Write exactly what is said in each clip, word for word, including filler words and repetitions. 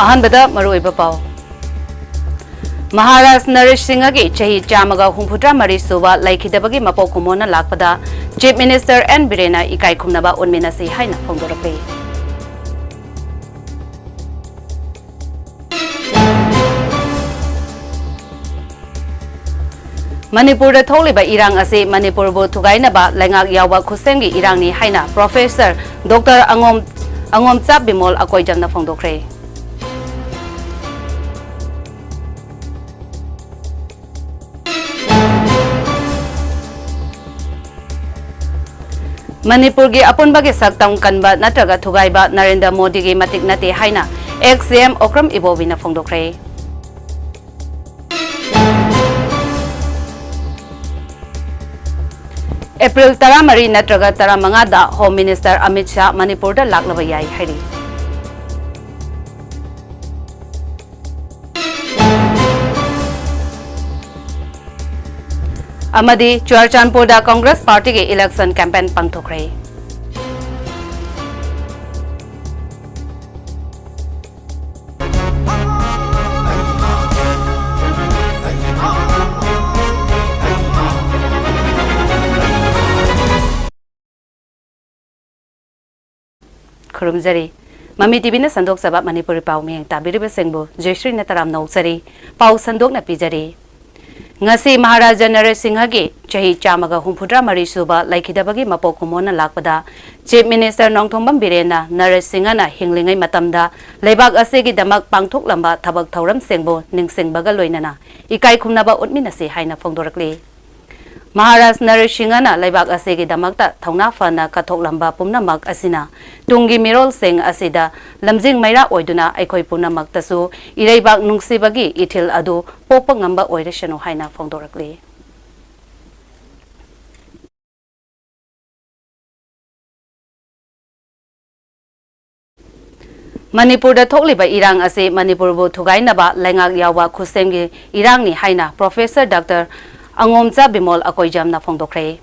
ꯑꯍꯥꯟꯕꯗ ꯃꯔꯨꯑꯣꯏꯕ ꯄꯥꯎ꯫ ꯃꯍꯥꯔꯥꯖ ꯅꯔꯦꯁ ꯁꯤꯡꯍꯒꯤ ꯆꯍꯤ ꯆꯥꯝꯃꯒ ꯍꯨꯝꯐꯨꯇꯔꯥ ꯃꯔꯤ ꯁꯨꯕ ꯂꯩꯈꯤꯗꯕꯒꯤ ꯃꯄꯣꯛ ꯀꯨꯝꯑꯣꯟꯅ ꯂꯥꯛꯄꯗ Chief Minister N ꯕꯤꯔꯦꯟꯅ ꯏꯀꯥꯏ ꯈꯨꯝꯅꯕ ꯎꯠꯃꯤꯟꯅꯁꯤ ꯍꯥꯏꯅ ꯐꯣꯡꯗꯣꯔꯛꯂꯤ꯫ ꯃꯅꯤꯄꯨꯔꯗ ꯊꯣꯛꯂꯤꯕ ꯏꯔꯥꯡ ꯑꯁꯤ ꯃꯅꯤꯄꯨꯔꯕꯨ ꯊꯨꯒꯥꯏꯅꯕ ꯂꯩꯉꯥꯛ ꯌꯥꯎꯕ ꯈꯨꯠꯁꯦꯝꯒꯤ ꯏꯔꯥꯡꯅꯤ ꯍꯥꯏꯅ Professor Doctor ꯑꯉꯣꯝ, ꯑꯉꯣꯝꯆꯥ ꯕꯤꯃꯣꯜ ꯑꯀꯣꯏꯖꯝꯅ ꯐꯣꯡꯗꯣꯛꯈ꯭ꯔꯦ꯫ ꯃꯅꯤꯄꯨꯔꯒꯤ ꯑꯄꯨꯟꯕꯒꯤ ꯁꯛꯇꯝ ꯀꯟꯕ ꯅꯠꯇ꯭ꯔꯒ ꯊꯨꯒꯥꯏꯕ ꯅꯔꯦꯟꯗ꯭ꯔ ꯃꯣꯗꯤꯒꯤ ꯃꯇꯤꯛ ꯅꯠꯇꯦ ꯍꯥꯏꯅ ex C M ꯑꯣꯀ꯭ꯔꯝ ꯏꯕꯣꯕꯤꯅ ꯐꯣꯡꯗꯣꯛꯈ꯭ꯔꯦ꯫ ꯑꯦꯄ꯭ꯔꯤꯜ ꯇꯔꯥꯃꯔꯤ ꯅꯠꯇ꯭ꯔꯒ ꯇꯔꯥꯃꯉꯥꯗ Home Minister ꯑꯃꯤꯠ ꯁꯥꯍ ꯃꯅꯤꯄꯨꯔꯗ ꯂꯥꯛꯂꯕ ꯌꯥꯏ ꯍꯥꯏꯔꯤ꯫ ꯑꯃꯗꯤ ꯆꯨꯔꯥꯆꯥꯟꯄꯨꯔꯗ Congress Partyꯒꯤ election campaign ꯄꯥꯡꯊꯣꯛꯈ꯭ꯔꯦ꯫ ꯈꯨꯔꯨꯝꯖꯔꯤ꯫ ꯃꯃꯤ ꯇꯤꯚꯤꯅ ꯁꯟꯗꯣꯛꯆꯕ ꯃꯅꯤꯄꯨꯔꯤ ꯄꯥꯎ ꯃꯤꯌꯦꯡ ꯇꯥꯕꯤꯔꯤꯕꯁꯤꯡꯕꯨ ꯖꯌꯁ꯭ꯔꯤꯅ ꯇꯔꯥꯝꯅ ꯑꯣꯛꯆꯔꯤ꯫ ꯄꯥꯎ ꯁꯟꯗꯣꯛꯅ ꯄꯤꯖꯔꯤ꯫ ꯉꯁꯤ ꯃꯍꯥꯔꯥꯖꯥ ꯅꯔꯦꯁ ꯁꯤꯡꯍꯒꯤ ꯆꯍꯤ ꯆꯥꯝꯃꯒ ꯍꯨꯝꯐꯨꯇꯔꯥ ꯃꯔꯤ ꯁꯨꯕ ꯂꯩꯈꯤꯗꯕꯒꯤ ꯃꯄꯣꯛ ꯀꯨꯝꯑꯣꯟꯅ ꯂꯥꯛꯄꯗ Chief Minister ꯅꯣꯡꯊꯣꯝꯕꯝ ꯕꯤꯔꯦꯟꯅ ꯅꯔꯦꯁ ꯁꯤꯡꯍꯅ ꯍꯤꯡꯂꯤꯉꯩ ꯃꯇꯝꯗ ꯂꯩꯕꯥꯛ ꯑꯁꯤꯒꯤꯗꯃꯛ ꯄꯥꯡꯊꯣꯛꯂꯝꯕ ꯊꯕꯛ ꯊꯧꯔꯝꯁꯤꯡꯕꯨ ꯅꯤꯡꯁꯤꯡꯕꯒ ꯂꯣꯏꯅꯅ ꯏꯀꯥꯏ ꯈꯨꯝꯅꯕ ꯎꯠꯃꯤꯟꯅꯁꯤ ꯍꯥꯏꯅ ꯐꯣꯡꯗꯣꯔꯛꯂꯤ꯫ ꯃꯍꯥꯔꯥꯖ ꯅꯔꯦꯁ ꯁꯤꯡꯍꯅ ꯂꯩꯕꯥꯛ ꯑꯁꯤꯒꯤꯗꯃꯛꯇ ꯊꯧꯅꯥ ꯐꯅ ꯀꯠꯊꯣꯛꯂꯝꯕ ꯄꯨꯝꯅꯃꯛ ꯑꯁꯤꯅ ꯇꯨꯡꯒꯤ ꯃꯤꯔꯣꯜꯁꯤꯡ ꯑꯁꯤꯗ ꯂꯝꯖꯤꯡ ꯃꯩꯔꯥ ꯑꯣꯏꯗꯨꯅ ꯑꯩꯈꯣꯏ ꯄꯨꯝꯅꯃꯛꯇꯁꯨ ꯏꯔꯩꯕꯥꯛ ꯅꯨꯡꯁꯤꯕꯒꯤ ꯏꯊꯤꯜ ꯑꯗꯨ ꯄꯣꯛꯄ ꯉꯝꯕ ꯑꯣꯏꯔꯁꯅꯨ ꯍꯥꯏꯅ ꯐꯣꯡꯗꯣꯔꯛꯂꯤ꯫ ꯃꯅꯤꯄꯨꯔꯗ ꯊꯣꯛꯂꯤꯕ ꯏꯔꯥꯡ ꯑꯁꯤ ꯃꯅꯤꯄꯨꯔꯕꯨ ꯊꯨꯒꯥꯏꯅꯕ ꯂꯩꯉꯥꯛ ꯌꯥꯎꯕ ꯈꯨꯠꯁꯦꯝꯒꯤ ꯏꯔꯥꯡꯅꯤ ꯍꯥꯏꯅ Professor Doctor ꯑꯉꯣꯝꯆꯥ ꯕꯤꯃꯣꯜ ꯑꯀꯣꯏꯖꯝꯅ ꯐꯣꯡꯗꯣꯛꯈ꯭ꯔꯦ꯫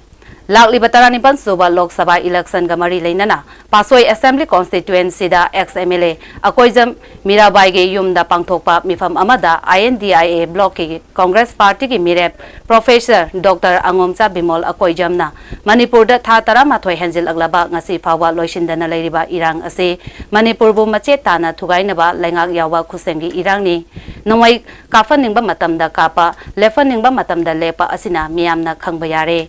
ꯂꯥꯛꯂꯤꯕ ꯇꯔꯥꯅꯤꯄꯥꯟ ꯁꯨꯕ ꯂꯣꯛ ꯁꯚꯥ ꯏꯂꯦꯛꯁꯟꯒ ꯃꯔꯤ ꯂꯩꯅꯅ ꯄꯥꯁꯣꯏ ꯑꯦꯁꯦꯝꯕ꯭ꯂꯤ ꯀꯣꯟꯁꯇꯤꯇ꯭ꯌꯨꯑꯦꯟꯁꯤꯗ ex M L A Akoijam ꯃꯤꯔꯥꯕꯥꯏꯒꯤ ꯌꯨꯝꯗ ꯄꯥꯡꯊꯣꯛꯄ ꯃꯤꯐꯝ ꯑꯃꯗ ꯑꯥꯏ N D I A ꯕ꯭ꯂꯣꯛꯀꯤ Congress ꯄꯥꯔꯇꯤꯒꯤ ꯃꯤꯔꯦꯞ ꯄ꯭ꯔꯣꯐꯦꯁꯔ ꯗꯣꯛꯇꯔ ꯑꯉꯣꯝꯆꯥ ꯕꯤꯃꯣꯜ ꯑꯀꯣꯏꯖꯝꯅ ꯃꯅꯤꯄꯨꯔꯗ ꯊꯥ ꯇꯔꯥꯃꯥꯊꯣꯏ ꯍꯦꯟꯖꯤꯜꯂꯛꯂꯕ ꯉꯁꯤ ꯐꯥꯎꯕ ꯂꯣꯏꯁꯤꯟꯗꯅ ꯂꯩꯔꯤꯕ ꯏꯔꯥꯡ ꯑꯁꯤ ꯃꯅꯤꯄꯨꯔꯕꯨ ꯃꯆꯦꯠ ꯇꯥꯅ ꯊꯨꯒꯥꯏꯅꯕ ꯂꯩꯉꯥꯛ ꯌꯥꯎꯕ ꯈꯨꯠꯁꯦꯝꯒꯤ ꯏꯔꯥꯡꯅꯤ꯫ ꯅꯣꯡꯃꯩ ꯀꯥꯞꯍꯟꯅꯤꯡꯕ ꯃꯇꯝꯗ ꯀꯥꯞꯄ, ꯂꯦꯞꯍꯟꯅꯤꯡꯕ ꯃꯇꯝꯗ ꯂꯦꯞꯄ ꯑꯁꯤꯅ ꯃꯤꯌꯥꯝꯅ ꯈꯪꯕ ꯌꯥꯔꯦ꯫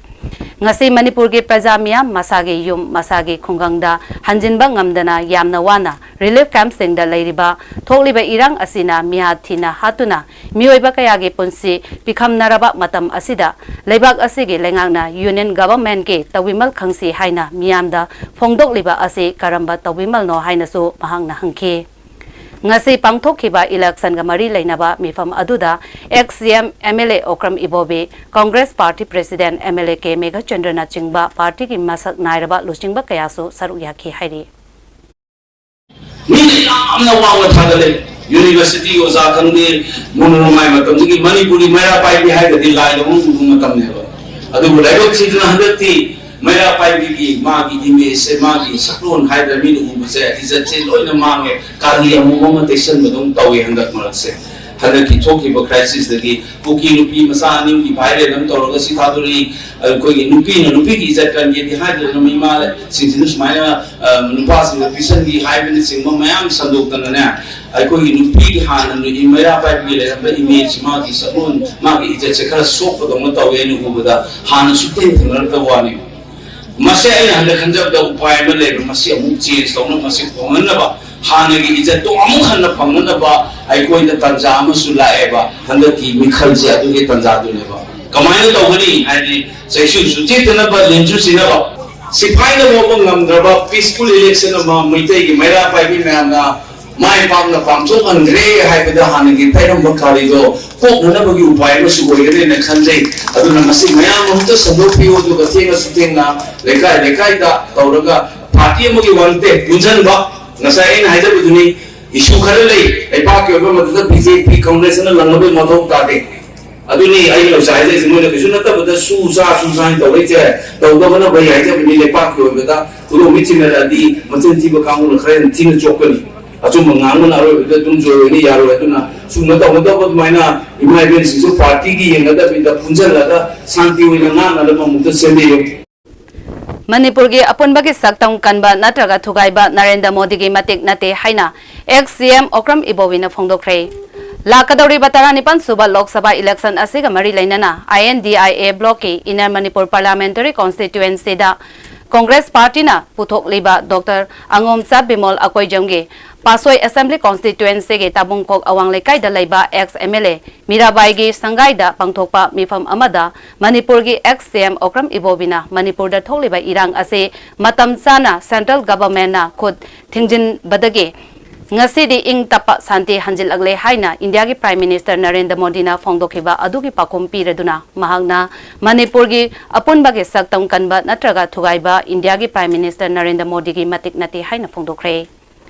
ꯉꯁꯤ ꯃꯅꯤꯄꯨꯔꯒꯤ ꯄ꯭ꯔꯖꯥ ꯃꯤꯌꯥꯝ ꯃꯁꯥꯒꯤ ꯌꯨꯝ, ꯃꯁꯥꯒꯤ ꯈꯨꯡꯒꯪꯗ ꯍꯟꯖꯤꯟꯕ ꯉꯝꯗꯅ ꯌꯥꯝꯅ ꯋꯥꯅ ꯔꯤꯂꯤꯐ ꯀꯦꯝꯞꯁꯤꯡꯗ ꯂꯩꯔꯤꯕ ꯊꯣꯛꯂꯤꯕ ꯏꯔꯥꯡ ꯑꯁꯤꯅ ꯃꯤꯍꯥꯠ ꯊꯤꯅ ꯍꯥꯠꯇꯨꯅ ꯃꯤꯑꯣꯏꯕ ꯀꯌꯥꯒꯤ ꯄꯨꯟꯁꯤ ꯄꯤꯈꯝꯅꯔꯕ ꯃꯇꯝ ꯑꯁꯤꯗ ꯂꯩꯕꯥꯛ ꯑꯁꯤꯒꯤ ꯂꯩꯉꯥꯛꯅ ꯌꯨꯅꯤꯌꯟ ꯒꯚꯔꯟꯃꯦꯟꯠꯀꯤ ꯇꯧꯕꯤꯃꯜ ꯈꯪꯁꯤ ꯍꯥꯏꯅ ꯃꯤꯌꯥꯝꯗ ꯐꯣꯡꯗꯣꯛꯂꯤꯕ ꯑꯁꯤ ꯀꯔꯝꯕ ꯇꯧꯕꯤꯃꯜꯅꯣ ꯍꯥꯏꯅꯁꯨ ꯃꯍꯥꯛꯅ ꯍꯪꯈꯤ꯫ ꯉꯁꯤ ꯄꯥꯡꯊꯣꯛꯈꯤꯕ ꯏꯂꯦꯛꯁꯟꯒ ꯃꯔꯤ ꯂꯩꯅꯕ ꯃꯤꯐꯝ ꯑꯗꯨꯗ ex C M M L A Okram Ibobi, Congress party president M L A K ꯃꯦꯘꯆꯟꯗ꯭ꯔꯅꯆꯤꯡꯕ ꯄꯥꯔꯇꯤꯒꯤ ꯃꯁꯛ ꯅꯥꯏꯔꯕ ꯂꯨꯆꯤꯡꯕ ꯀꯌꯥꯁꯨ ꯁꯔꯨꯛ ꯌꯥꯈꯤ ꯍꯥꯏꯔꯤ꯫ ꯃꯤꯅ ꯌꯥꯝꯅ ꯋꯥꯡꯅ ꯊꯥꯒꯠꯂꯦ꯫ ꯌꯨꯅꯤꯚꯔꯁꯤꯇꯤ ꯑꯣꯖꯥ ꯈꯪꯗꯦ, ꯃꯣꯅꯣꯔꯃꯥꯏ ꯃꯇꯝꯗꯒꯤ ꯃꯅꯤꯄꯨꯔꯤ ꯃꯩꯔꯥ ꯄꯥꯏꯕꯤ ꯍꯥꯏꯔꯒꯗꯤ ꯂꯥꯏꯗ ꯑꯃꯨꯛ ꯎꯕ ꯃꯇꯝꯅꯦꯕ꯫ ꯑꯗꯨꯕꯨ ꯂꯥꯏꯕꯛ ꯊꯤꯗꯅ ꯍꯟꯗꯛꯇꯤ ꯃꯩꯔꯥ ꯄꯥꯏꯕꯤꯒꯤ ꯃꯥꯒꯤ ꯏꯃꯦꯖꯁꯦ, ꯃꯥꯒꯤ ꯁꯛꯂꯣꯟ ꯍꯥꯏꯗ꯭ꯔ ꯃꯤꯅ ꯎꯕꯁꯦ, ꯏꯖꯠꯁꯦ ꯂꯣꯏꯅ ꯃꯥꯡꯉꯦ꯫ ꯀꯥꯂꯤ ꯑꯃꯨꯕ ꯑꯃ ꯇꯩꯁꯟꯕꯗꯧꯅ ꯇꯧꯋꯦ ꯍꯟꯗꯛ ꯃꯔꯛꯁꯦ꯫ ꯍꯟꯗꯛꯀꯤ ꯊꯣꯛꯈꯤꯕ ꯀ꯭ꯔꯥꯏꯁꯤꯁꯇꯒꯤ ꯀꯨꯀꯤ ꯅꯨꯄꯤ ꯃꯆꯥ ꯑꯅꯤꯒꯤ ꯚꯥꯏꯔꯦꯜ ꯑꯃ ꯇꯧꯔꯒ ꯁꯤ ꯊꯥꯗꯣꯔꯛꯏ꯫ ꯑꯩꯈꯣꯏꯒꯤ ꯅꯨꯄꯤꯅ ꯅꯨꯄꯤꯒꯤ ꯏꯖꯠ ꯀꯟꯒꯦꯗꯤ ꯍꯥꯏꯗꯗꯅ ꯏꯃꯥꯁꯤꯡꯁꯤꯅ ꯁꯨꯃꯥꯏꯅ, ꯑ, ꯅꯨꯄꯥꯁꯤꯡꯗ ꯄꯤꯁꯟꯈꯤ ꯍꯥꯏꯕꯅꯆꯤꯡꯕ ꯃꯌꯥꯝ ꯁꯟꯗꯣꯛꯇꯅꯅꯦ, ꯑꯩꯈꯣꯏꯒꯤ ꯅꯨꯄꯤꯒꯤ ꯍꯥꯟꯅ ꯅꯨ-, ꯃꯩꯔꯥ ꯄꯥꯏꯕꯤꯒꯤ ꯂꯩꯔꯝꯕ ꯏꯃꯦꯖ, ꯃꯥꯒꯤ ꯁꯛꯂꯣꯟ, ꯃꯥꯒꯤ ꯏꯖꯠꯁꯦ ꯈꯔ ꯁꯣꯛꯄꯗꯧꯅ ꯇꯧꯋꯦ ꯑꯩꯅ ꯎꯕꯗ꯫ ꯍꯥꯟꯅ ꯁꯨꯛꯊꯦꯡ ꯊꯦꯡꯅꯔꯛꯇꯕ ꯋꯥꯅꯤ꯫ ꯃꯁꯤ ꯑꯩꯅ ꯍꯟꯗꯛ ꯈꯟꯖꯕꯗ ꯎꯄꯥꯏ ꯑꯃ ꯂꯩꯕ, ꯃꯁꯤ ꯑꯃꯨꯛ ꯆꯦꯟꯖ ꯇꯧꯅꯕ, ꯃꯁꯤ ꯍꯣꯡꯍꯟꯅꯕ, ꯍꯥꯟꯅꯒꯤ ꯏꯖꯠꯇꯣ ꯑꯃꯨꯛ ꯍꯟꯅ ꯐꯪꯅꯅꯕ ꯑꯩꯈꯣꯏꯗ ꯇꯥꯟꯖꯥ ꯑꯃꯁꯨ ꯂꯥꯛꯑꯦꯕ꯫ ꯍꯟꯗꯛꯀꯤ ꯃꯤꯈꯜꯁꯦ ꯑꯗꯨꯒꯤ ꯇꯥꯟꯖꯥꯗꯨꯅꯦꯕ꯫ ꯀꯃꯥꯏꯅ ꯇꯧꯒꯅꯤ? ꯍꯥꯏꯗꯤ ꯆꯩꯁꯨ ꯆꯨꯆꯦꯠꯇꯅꯕ, ꯂꯤꯟꯁꯨ ꯁꯤꯅꯕ, ꯁꯤꯐꯥꯏꯅ ꯐꯥꯎꯕ ꯉꯝꯗ꯭ꯔꯕ ꯄꯤꯁꯐꯨꯜ ꯏꯂꯦꯛꯁꯟ ꯑꯃ ꯃꯩꯇꯩꯒꯤ ꯃꯩꯔꯥ ꯄꯥꯏꯕꯤ ꯃꯌꯥꯝꯅ ꯃꯥꯏ ꯄꯥꯛꯅ ꯄꯥꯡꯊꯣꯛꯍꯟꯈ꯭ꯔꯦ ꯍꯥꯏꯕꯗ ꯍꯥꯟꯅꯒꯤ ꯄꯥꯏꯔꯝꯕ ꯈꯥꯔꯤꯗꯣ ꯀꯣꯛꯅꯅꯕꯒꯤ ꯎꯄꯥꯏ ꯑꯃꯁꯨ ꯑꯣꯏꯒꯅꯦꯅ ꯈꯟꯖꯩ꯫ ꯑꯗꯨꯅ ꯃꯁꯤ ꯃꯌꯥꯝ ꯑꯃꯨꯛꯇ ꯁꯟꯗꯣꯛꯄꯤꯌꯨ, ꯑꯗꯨꯒ ꯊꯦꯡꯉꯁꯨ ꯊꯦꯡꯅ ꯂꯩꯀꯥꯏ ꯂꯩꯀꯥꯏꯗ ꯇꯧꯔꯒ ꯄꯥꯔꯇꯤ ꯑꯃꯒꯤ ꯋꯥ ꯅꯠꯇꯦ, ꯄꯨꯟꯁꯤꯟꯕ꯫ ꯉꯁꯥꯏ ꯑꯩꯅ ꯍꯥꯏꯖꯕꯗꯨꯅꯤ, ꯏꯁꯨ ꯈꯔ ꯂꯩ ꯂꯩꯕꯥꯛꯀꯤ ꯑꯣꯏꯕ, ꯃꯗꯨꯗ ꯕꯤ ꯖꯦ ꯄꯤ, ꯀꯪꯒ꯭ꯔꯦꯁꯅ ꯂꯪꯅꯕꯒꯤ ꯃꯊꯧ ꯇꯥꯗꯦ꯫ ꯑꯗꯨꯅꯤ ꯑꯩꯅ ꯍꯧꯖꯤꯛ ꯍꯥꯏꯖꯔꯤꯁꯦ, ꯃꯣꯏꯅ ꯀꯩꯁꯨ ꯅꯠꯇꯕꯗ ꯁꯨ ꯆꯥ ꯁꯨ ꯆꯥ ꯍꯥꯏꯅ ꯇꯧꯔꯛꯏꯁꯦ꯫ ꯇꯧꯗꯕꯅ ꯐꯩ ꯍꯥꯏꯖꯕꯅꯤ꯫ ꯂꯩꯄꯥꯛꯀꯤ ꯑꯣꯏꯕꯗ ꯈꯨꯗꯣꯡ ꯊꯤꯅꯔꯛꯑꯗꯤ ꯃꯆꯤꯟ ꯊꯤꯕ ꯀꯥꯡꯕꯨꯅ ꯈꯔ ꯍꯦꯟꯅ ꯊꯤꯅ ꯆꯣꯞꯀꯅꯤ꯫ ꯑꯆꯨꯝꯕ ꯉꯥꯡꯕꯅ ꯑꯔꯣꯏꯕꯗ ꯑꯗꯨꯝ ꯖꯣꯏ ꯑꯣꯏꯅ ꯌꯥꯔꯣꯏ꯫ ꯑꯗꯨꯅ ꯁꯨꯝꯅ ꯇꯧꯒꯗꯧꯕ ꯑꯗꯨꯃꯥꯏꯅ ꯏꯃꯥ ꯏꯕꯦꯟꯁꯤꯡꯁꯨ ꯄꯥꯔꯇꯤꯒꯤ ꯌꯦꯡꯅꯗꯕꯤꯗ ꯄꯨꯟꯁꯤꯜꯂꯒ ꯁꯥꯟꯇꯤ ꯑꯣꯏꯅ ꯉꯥꯡꯅꯅꯕ ꯑꯃꯨꯛꯇ ꯁꯦꯝꯕꯤꯌꯨ꯫ ꯃꯅꯤꯄꯨꯔꯒꯤ ꯑꯄꯨꯟꯕꯒꯤ ꯁꯛꯇꯝ ꯀꯟꯕ ꯅꯠꯇ꯭ꯔꯒ ꯊꯨꯒꯥꯏꯕ ꯅꯔꯦꯟꯗ꯭ꯔ ꯃꯣꯗꯤꯒꯤ ꯃꯇꯤꯛ ꯅꯠꯇꯦ ꯍꯥꯏꯅ ꯑꯦꯛꯁ ꯁꯤ ꯑꯦꯝ ꯑꯣꯀ꯭ꯔꯝ ꯏꯕꯣꯕꯤꯅ ꯐꯣꯡꯗꯣꯛꯈ꯭ꯔꯦ꯫ ꯂꯥꯛꯀꯗꯧꯔꯤꯕ ꯇꯔꯥꯅꯤꯄꯥꯟ ꯁꯨꯕ ꯂꯣꯛ ꯁꯚꯥ ꯏꯂꯦꯛꯁꯟ ꯑꯁꯤꯒ ꯃꯔꯤ ꯂꯩꯅꯅ I N D I A ꯕ꯭ꯂꯣꯛꯀꯤ ꯏꯟꯅꯔ ꯃꯅꯤꯄꯨꯔ ꯄꯥꯔꯂꯤꯌꯥꯃꯦꯟꯇꯔꯤ ꯀꯣꯟꯁꯇꯤꯇ꯭ꯌꯨꯑꯦꯟꯁꯤꯗ ꯀꯣꯡꯒ꯭ꯔꯦꯁ ꯄꯥꯔꯇꯤꯅ ꯄꯨꯊꯣꯛꯂꯤꯕ ꯗꯣꯛꯇꯔ ꯑꯉꯣꯝꯆꯥ ꯕꯤꯃꯣꯜ ꯑꯀꯣꯏꯖꯝꯒꯤ ꯄꯥꯠꯁꯣꯏ ꯑꯦꯁꯦꯝꯕ꯭ꯂꯤ ꯀꯣꯟꯁꯇꯤꯇ꯭ꯌꯨꯑꯦꯟꯁꯤꯒꯤ ꯇꯥꯕꯨꯡꯈꯣꯛ ꯑꯋꯥꯡ ꯂꯩꯀꯥꯏꯗ ꯂꯩꯕ ꯑꯦꯛꯁ ꯑꯦꯝ ꯑꯦꯜ ꯑꯦ ꯃꯤꯔꯥꯕꯥꯏꯒꯤ ꯁꯪꯒꯥꯏꯗ ꯄꯥꯡꯊꯣꯛꯄ ꯃꯤꯐꯝ ꯑꯃꯗ ꯃꯅꯤꯄꯨꯔꯒꯤ ꯑꯦꯛꯁ ꯁꯤ ꯑꯦꯝ ꯑꯣꯀ꯭ꯔꯝ ꯏꯕꯣꯕꯤꯅ ꯃꯅꯤꯄꯨꯔꯗ ꯊꯣꯛꯂꯤꯕ ꯏꯔꯥꯡ ꯑꯁꯤ ꯃꯇꯝ ꯆꯥꯅ ꯁꯦꯟꯇ꯭ꯔꯦꯜ ꯒꯚꯔꯟꯃꯦꯟꯠꯅ ꯈꯨꯠ ꯊꯤꯡꯖꯤꯟꯕꯗꯒꯤ ꯉꯁꯤꯗꯤ ꯏꯪ ꯇꯞꯄ ꯁꯥꯟꯇꯤ ꯍꯟꯖꯤꯜꯂꯛꯂꯦ ꯍꯥꯏꯅ ꯏꯟꯗꯤꯌꯥꯒꯤ ꯄ꯭ꯔꯥꯏꯝ ꯃꯤꯅꯤꯁꯇꯔ ꯅꯔꯦꯟꯗ꯭ꯔ ꯃꯣꯗꯤꯅ ꯐꯣꯡꯗꯣꯛꯈꯤꯕ ꯑꯗꯨꯒꯤ ꯄꯥꯎꯈꯨꯝ ꯄꯤꯔꯗꯨꯅ ꯃꯍꯥꯛꯅ ꯃꯅꯤꯄꯨꯔꯒꯤ ꯑꯄꯨꯟꯕꯒꯤ ꯁꯛꯇꯝ ꯀꯟꯕ ꯅꯠꯇ꯭ꯔꯒ ꯊꯨꯒꯥꯏꯕ ꯏꯟꯗꯤꯌꯥꯒꯤ ꯄ꯭ꯔꯥꯏꯝ ꯃꯤꯅꯤꯁꯇꯔ ꯅꯔꯦꯟꯗ꯭ꯔ ꯃꯣꯗꯤꯒꯤ ꯃꯇꯤꯛ ꯅꯠꯇꯦ ꯍꯥꯏꯅ ꯐꯣꯡꯗꯣꯛꯈ꯭ꯔꯦ꯫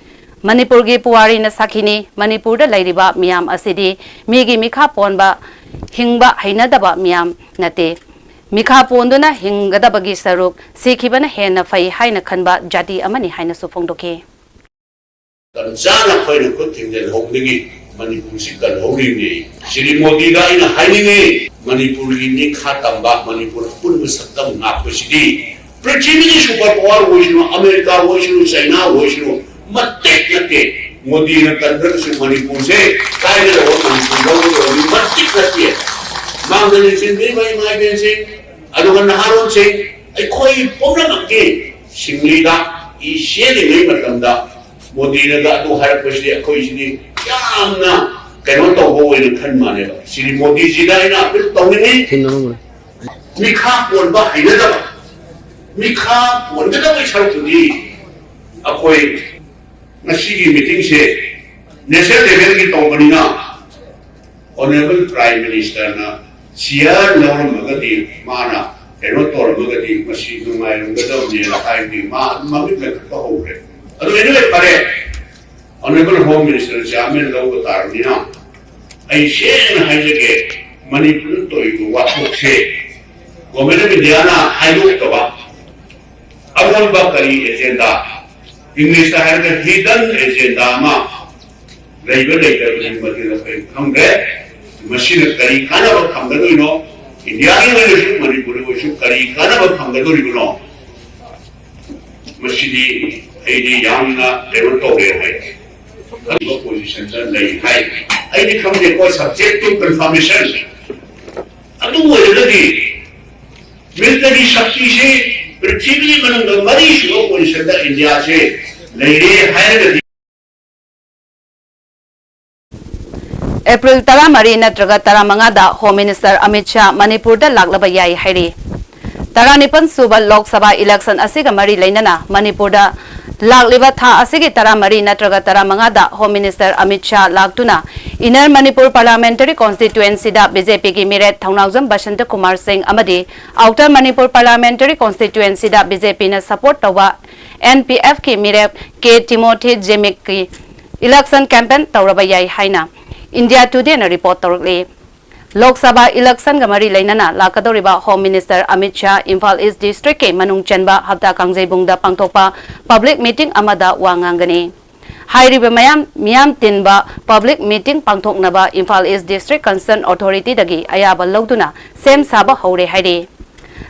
ꯃꯅꯤꯄꯨꯔꯒꯤ ꯄꯨꯋꯥꯔꯤꯅ ꯁꯥꯈꯤꯅꯤ꯫ ꯃꯅꯤꯄꯨꯔꯗ ꯂꯩꯔꯤꯕ ꯃꯤꯌꯥꯝ ꯑꯁꯤꯗꯤ ꯃꯤꯒꯤ ꯃꯤꯈꯥ ꯄꯣꯟꯕ, ꯍꯤꯡꯕ ꯍꯩꯅꯗꯕ ꯃꯤꯌꯥꯝ ꯅꯠꯇꯦ꯫ ꯃꯤꯈꯥ ꯄꯣꯟꯗꯨꯅ ꯍꯤꯡꯒꯗꯕꯒꯤ ꯁꯔꯨꯛ ꯁꯤꯈꯤꯕꯅ ꯍꯦꯟꯅ ꯐꯩ ꯍꯥꯏꯅ ꯈꯟꯕ ꯖꯥꯇꯤ ꯑꯃꯅꯤ ꯍꯥꯏꯅꯁꯨ ꯐꯣꯡꯗꯣꯛꯈꯤ꯫ ꯃꯇꯝ ꯆꯥꯅ ꯑꯩꯈꯣꯏꯅ ꯈꯨꯠ ꯊꯤꯡꯖꯤꯜꯍꯧꯕꯗꯒꯤ ꯃꯅꯤꯄꯨꯔꯁꯤ ꯀꯜꯍꯧꯔꯤꯕꯅꯤ꯫ ꯁ꯭ꯔꯤ ꯃꯣꯗꯤꯗ ꯑꯩꯅ ꯍꯥꯏꯅꯤꯡꯉꯤ, ꯃꯅꯤꯄꯨꯔꯒꯤ ꯅꯤꯡꯈꯥ ꯇꯝꯕ, ꯃꯅꯤꯄꯨꯔ ꯑꯄꯨꯟꯕ ꯁꯛꯇꯝ ꯉꯥꯛꯄꯁꯤꯗꯤ ꯄ꯭ꯔꯤꯊꯤꯕꯤꯒꯤ ꯁꯨꯄꯔ ꯄꯥꯋꯔ ꯑꯣꯏꯁꯅꯨ, ꯑꯃꯦꯔꯤꯀꯥ ꯑꯣꯏꯁꯅꯨ, ꯆꯥꯏꯅꯥ ꯑꯣꯏꯁꯅꯨ, ꯃꯇꯤꯛ ꯅꯠꯇꯦ꯫ ꯃꯣꯗꯤꯅ ꯀꯟꯗ꯭ꯔꯒꯁꯨ ꯃꯅꯤꯄꯨꯔꯁꯦ ꯀꯥꯏꯒꯗꯧꯕ, ꯃꯅꯤꯄꯨꯔ ꯂꯧꯒꯗꯧꯕ ꯃꯤ ꯃꯇꯤꯛ ꯅꯠꯇꯦ꯫ ꯃꯥꯡꯗ ꯂꯦꯡꯁꯤꯟꯕꯤꯔꯤꯕ ꯏꯃꯥ ꯏꯕꯦꯟꯁꯤꯡ, ꯑꯗꯨꯒ ꯅꯍꯥꯔꯣꯜꯁꯤꯡ, ꯑꯩꯈꯣꯏ ꯄꯨꯝꯅꯃꯛꯀꯤ ꯁꯤꯡꯂꯤꯗ ꯏ ꯆꯦꯜꯂꯤꯉꯩ ꯃꯇꯝꯗ ꯃꯣꯗꯤꯅꯒ ꯑꯗꯨ ꯍꯥꯏꯔꯛꯄꯁꯤꯗꯤ ꯑꯩꯈꯣꯏꯁꯤꯗꯤ ꯌꯥꯝꯅ ꯀꯩꯅꯣ ꯇꯧꯕ ꯑꯣꯏꯅ ꯈꯟ ꯃꯥꯜꯂꯦꯕ꯫ ꯁꯤꯗꯤ ꯃꯣꯗꯤꯖꯤꯗ ꯑꯩꯅ ꯑꯄꯤꯜ ꯇꯧꯅꯤꯡꯉꯤ, ꯃꯤꯈꯥ ꯄꯣꯟꯕ ꯍꯩꯅꯗꯕ, ꯃꯤꯈꯥ ꯄꯣꯟꯒꯗꯕꯒꯤ ꯁꯔꯨꯛꯇꯨꯗꯤ ꯑꯩꯈꯣꯏ ꯉꯁꯤꯒꯤ ꯃꯤꯇꯤꯡꯁꯦ ꯅꯦꯁꯅꯦꯜ ꯂꯦꯚꯦꯜꯒꯤ ꯇꯧꯕꯅꯤꯅ ꯑꯣꯅꯔꯦꯕꯜ ꯄ꯭ꯔꯥꯏꯝ ꯃꯤꯅꯤꯁꯇꯔꯅ ꯆꯤꯌꯥꯔ ꯂꯧꯔꯝꯃꯒꯗꯤ, ꯃꯥꯅ ꯀꯩꯅꯣ ꯇꯧꯔꯝꯃꯒꯗꯤ ꯃꯁꯤ ꯅꯨꯡꯉꯥꯏꯔꯝꯒꯗꯕꯅꯦꯅ ꯍꯥꯏꯕꯗꯤ ꯃꯥ ꯑꯗꯨꯝ ꯃꯃꯤꯠ ꯂꯩꯈꯠꯄ ꯍꯧꯈ꯭ꯔꯦ꯫ ꯑꯗꯨ anyway ꯐꯔꯦ, ꯑꯣꯅꯔꯦꯕꯜ ꯍꯣꯝ ꯃꯤꯅꯤꯁꯇꯔ ꯆꯤꯌꯥꯔꯃꯦꯟ ꯂꯧꯕ ꯇꯥꯔꯕꯅꯤꯅ ꯑꯩ ꯁꯦꯡꯅ ꯍꯥꯏꯖꯒꯦ, ꯃꯅꯤꯄꯨꯔꯗ ꯇꯧꯔꯤꯕ ꯋꯥꯊꯣꯛꯁꯦ Government of Indiaꯅ ꯍꯥꯏꯗꯣꯛꯇꯕ ꯑꯔꯣꯟꯕ ꯀꯔꯤ agenda, Englishꯇ ꯍꯥꯏꯔꯒ hidden agenda ꯑꯃ ꯂꯩꯕ ꯂꯩꯇꯕꯗꯤ ꯃꯗꯨꯗ ꯑꯩꯈꯣꯏ ꯈꯪꯗ꯭ꯔꯦ꯫ ꯃꯁꯤꯅ ꯀꯔꯤ ꯀꯥꯟꯅꯕ ꯐꯪꯒꯗꯣꯏꯅꯣ? ꯏꯟꯗꯤꯌꯥꯒꯤ ꯑꯣꯏꯅꯁꯨ ꯃꯅꯤꯄꯨꯔꯒꯤ ꯑꯣꯏꯔꯁꯨ ꯀꯔꯤ ꯀꯥꯟꯅꯕ ꯐꯪꯒꯗꯣꯔꯤꯕꯅꯣ? ꯃꯁꯤꯗꯤ ꯑꯩꯗꯤ ꯌꯥꯝꯅ ꯀꯩꯅꯣ ꯇꯧꯔꯦ ꯍꯥꯏ꯫ ꯑꯗꯨꯒ positionꯗ ꯂꯩ ꯍꯥꯏ꯫ ꯑꯩꯗꯤ ꯈꯪꯗꯦꯀꯣ, subject to confirmation꯫ ꯑꯗꯨ ꯑꯣꯏꯔꯒꯗꯤ military ꯁꯛꯇꯤꯁꯤ ꯄ꯭ꯔꯤꯊꯤꯕꯤꯒꯤ ꯃꯅꯨꯡꯗ ꯃꯔꯤꯁꯨꯕ positionꯗ ꯏꯟꯗꯤꯌꯥꯁꯦ ꯂꯩꯔꯦ ꯍꯥꯏꯔꯒꯗꯤ ꯑꯦꯄ꯭ꯔꯤꯜ ꯇꯔꯥꯃꯔꯤ ꯅꯠꯇ꯭ꯔꯒ ꯇꯔꯥꯃꯉꯥꯗ Home Minister ꯑꯃꯤꯠ ꯁꯥꯍ ꯃꯅꯤꯄꯨꯔꯗ ꯂꯥꯛꯂꯕ ꯌꯥꯏ ꯍꯥꯏꯔꯤ꯫ ꯇꯔꯥꯅꯤꯄꯥꯟ ꯁꯨꯕ ꯂꯣꯛ ꯁꯚꯥ election ꯑꯁꯤꯒ ꯃꯔꯤ ꯂꯩꯅꯅ ꯃꯅꯤꯄꯨꯔꯗ ꯂꯥꯛꯂꯤꯕ ꯊꯥ ꯑꯁꯤꯒꯤ ꯇꯔꯥꯃꯔꯤ ꯅꯠꯇ꯭ꯔꯒ ꯇꯔꯥꯃꯉꯥꯗ Home Minister ꯑꯃꯤꯠ ꯁꯥꯍ ꯂꯥꯛꯇꯨꯅ Inner Manipur Parliamentary Constituencyꯗ BJPꯒꯤ ꯃꯤꯔꯦꯞ ꯊꯧꯅꯥꯎꯖꯝ ꯕꯁꯟꯇ ꯀꯨꯃꯥꯔ ꯁꯤꯡ ꯑꯃꯗꯤ Outer Manipur Parliamentary Constituencyꯗ BJPꯅ support ꯇꯧꯕ NPFꯀꯤ ꯃꯤꯔꯦꯞ ꯀꯦ ꯇꯤꯃꯣꯊꯤ ꯖꯤꯃꯤꯛꯀꯤ election campaign ꯇꯧꯔꯕ ꯌꯥꯏ ꯍꯥꯏꯅ India Todayꯅ report ꯇꯧꯔꯛꯂꯤ꯫ ꯂꯣꯛ ꯁꯚꯥ electionꯒ ꯃꯔꯤ ꯂꯩꯅꯅ ꯂꯥꯛꯀꯗꯧꯔꯤꯕ Home Minister Amit Shah Imphal East districtꯀꯤ ꯃꯅꯨꯡ ꯆꯟꯕ ꯍꯞꯇꯥ ꯀꯥꯡꯖꯩꯕꯨꯡꯗ ꯄꯥꯡꯊꯣꯛꯄ public meeting ꯑꯃꯗ ꯋꯥ ꯉꯥꯡꯒꯅꯤ꯫ ꯍꯥꯏꯔꯤꯕ ꯃꯌꯥꯝ ꯃꯤꯌꯥꯝ ꯇꯤꯟꯕ public meeting ꯄꯥꯡꯊꯣꯛꯅꯕ ꯏꯝꯐꯥꯜ East District Concerned Authorityꯗꯒꯤ ꯑꯌꯥꯕ ꯂꯧꯗꯨꯅ ꯁꯦꯝ ꯁꯥꯕ ꯍꯧꯔꯦ ꯍꯥꯏꯔꯤ꯫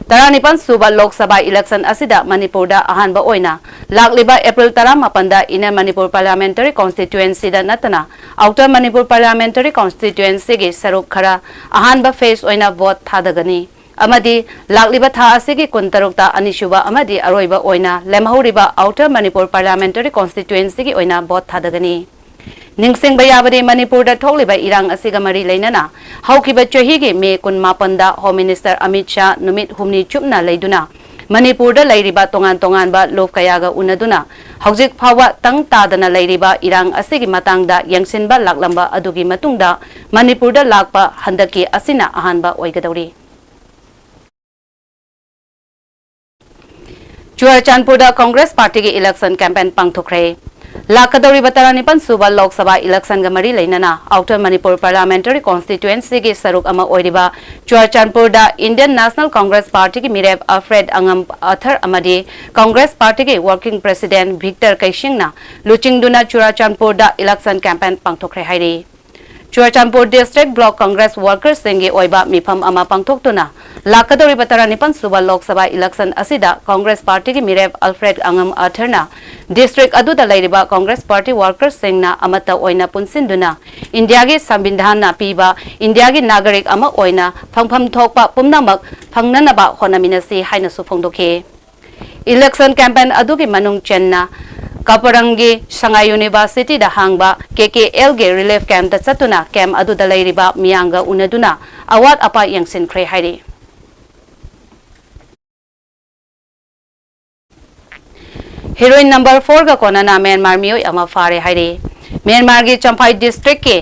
ꯇꯔꯥꯅꯤꯄꯥꯟ ꯁꯨꯕ ꯂꯣꯛ ꯁꯚꯥ election ꯑꯁꯤꯗ ꯃꯅꯤꯄꯨꯔꯗ ꯑꯍꯥꯟꯕ ꯑꯣꯏꯅ ꯂꯥꯛꯂꯤꯕ ꯑꯦꯄ꯭ꯔꯤꯜ ꯇꯔꯥꯃꯥꯄꯟꯗ Inner Manipur Parliamentary Constituencyꯗ ꯅꯠꯇꯅ Outer Manipur Parliamentary Constituencyꯒꯤ ꯁꯔꯨꯛ ꯈꯔ ꯑꯍꯥꯟꯕ phase ꯑꯣꯏꯅ vote ꯊꯥꯗꯒꯅꯤ ꯑꯃꯗꯤ ꯂꯥꯛꯂꯤꯕ ꯊꯥ ꯑꯁꯤꯒꯤ ꯀꯨꯟꯇꯔꯨꯛꯇ ꯑꯅꯤꯁꯨꯕ ꯑꯃꯗꯤ ꯑꯔꯣꯏꯕ ꯑꯣꯏꯅ ꯂꯦꯝꯍꯧꯔꯤꯕ Outer Manipur Parliamentary Constituencyꯒꯤ ꯑꯣꯏꯅ vote ꯊꯥꯗꯒꯅꯤ꯫ ꯅꯤꯡꯁꯤꯡꯕ ꯌꯥꯕꯗꯤ, ꯃꯅꯤꯄꯨꯔꯗ ꯊꯣꯛꯂꯤꯕ ꯏꯔꯥꯡ ꯑꯁꯤꯒ ꯃꯔꯤ ꯂꯩꯅꯅ ꯍꯧꯈꯤꯕ ꯆꯍꯤꯒꯤ ꯃꯦ ꯀꯨꯟꯃꯥꯄꯟꯗ Home Minister ꯑꯃꯤꯠ ꯁꯥꯍ ꯅꯨꯃꯤꯠ ꯍꯨꯝꯅꯤ ꯆꯨꯞꯅ ꯂꯩꯗꯨꯅ ꯃꯅꯤꯄꯨꯔꯗ ꯂꯩꯔꯤꯕ ꯇꯣꯉꯥꯟ ꯇꯣꯉꯥꯟꯕ ꯂꯨꯞ ꯀꯌꯥꯒ ꯎꯅꯗꯨꯅ ꯍꯧꯖꯤꯛ ꯐꯥꯎꯕ ꯇꯪ ꯇꯥꯗꯅ ꯂꯩꯔꯤꯕ ꯏꯔꯥꯡ ꯑꯁꯤꯒꯤ ꯃꯇꯥꯡꯗ ꯌꯦꯡꯁꯤꯟꯕ ꯂꯥꯛꯂꯝꯕ ꯑꯗꯨꯒꯤ ꯃꯇꯨꯡꯗ ꯃꯅꯤꯄꯨꯔꯗ ꯂꯥꯛꯄ ꯍꯟꯗꯛꯀꯤ ꯑꯁꯤꯅ ꯑꯍꯥꯟꯕ ꯑꯣꯏꯒꯗꯧꯔꯤ꯫ ꯆꯨꯔꯆꯥꯟꯄꯨꯔꯗ Congress Partyꯒꯤ election campaign ꯄꯥꯡꯊꯣꯛꯈ꯭ꯔꯦ꯫ ꯂꯥꯛꯀꯗꯧꯔꯤꯕ ꯇꯔꯥꯅꯤꯄꯥꯟ ꯁꯨꯕ ꯂꯣꯛ ꯁꯚꯥ ꯏꯂꯦꯛꯁꯟꯒ ꯃꯔꯤ ꯂꯩꯅꯅ Outer Manipur Parliamentary Constituencyꯒꯤ ꯁꯔꯨꯛ ꯑꯃ ꯑꯣꯏꯔꯤꯕ ꯆꯨꯔꯥꯆꯥꯟꯄꯨꯔꯗ Indian National Congress Partyꯒꯤ ꯃꯤꯔꯦꯞ Alfred ꯑꯉꯝ ꯑꯊꯔ ꯑꯃꯗꯤ Congress Partyꯒꯤ Working President Victor ꯀꯩꯁꯤꯡꯅ ꯂꯨꯆꯤꯡꯗꯨꯅ ꯆꯨꯔꯥꯆꯥꯟꯄꯨꯔꯗ election campaign ꯄꯥꯡꯊꯣꯛꯈ꯭ꯔꯦ ꯍꯥꯏꯔꯤ꯫ ꯆꯨꯔꯥꯆꯥꯟꯄꯨꯔ District Block Congress Workersꯁꯤꯡꯒꯤ ꯑꯣꯏꯕ ꯃꯤꯐꯝ ꯑꯃ ꯄꯥꯡꯊꯣꯛꯇꯨꯅ ꯂꯥꯛꯀꯗꯧꯔꯤꯕ ꯇꯔꯥꯅꯤꯄꯥꯟ ꯁꯨꯕ ꯂꯣꯛ ꯁꯚꯥ ꯏꯂꯦꯛꯁꯟ ꯑꯁꯤꯗ Congress Partyꯒꯤ ꯃꯤꯔꯦꯞ Alfred ꯑꯉꯝ ꯑꯊꯔꯅ district ꯑꯗꯨꯗ ꯂꯩꯔꯤꯕ Congress Party workersꯁꯤꯡꯅ ꯑꯃꯠꯇ ꯑꯣꯏꯅ ꯄꯨꯟꯁꯤꯟꯗꯨꯅ ꯏꯟꯗꯤꯌꯥꯒꯤ ꯁꯪꯕꯤꯙꯥꯟꯅ ꯄꯤꯕ ꯏꯟꯗꯤꯌꯥꯒꯤ ꯅꯥꯒꯔꯤꯛ ꯑꯃ ꯑꯣꯏꯅ ꯐꯪꯐꯝ ꯊꯣꯛꯄ ꯄꯨꯝꯅꯃꯛ ꯐꯪꯅꯅꯕ ꯍꯣꯠꯅꯃꯤꯟꯅꯁꯤ ꯍꯥꯏꯅꯁꯨ ꯐꯣꯡꯗꯣꯛꯈꯤ꯫ Election campaign ꯑꯗꯨꯒꯤ ꯃꯅꯨꯡ ꯆꯟꯅ ꯀꯄꯔꯪꯒꯤ ꯁꯉꯥꯏ Universityꯗ ꯍꯥꯡꯕ KKLꯒꯤ relief campꯇ ꯆꯠꯇꯨꯅ camp ꯑꯗꯨꯗ ꯂꯩꯔꯤꯕ ꯃꯤꯌꯥꯝꯒ ꯎꯅꯗꯨꯅ ꯑꯋꯥꯠ ꯑꯄꯥ ꯌꯦꯡꯁꯤꯟꯈ꯭ꯔꯦ ꯍꯥꯏꯔꯤ꯫ Heroin number fourꯒ ꯀꯣꯟꯅꯅ ꯃ꯭ꯌꯥꯟꯃꯥꯔ ꯃꯤꯑꯣꯏ ꯑꯃ ꯐꯥꯔꯦ ꯍꯥꯏꯔꯤ꯫ ꯃ꯭ꯌꯥꯟꯃꯥꯔꯒꯤ ꯆꯝꯐꯥꯏ districtꯀꯤ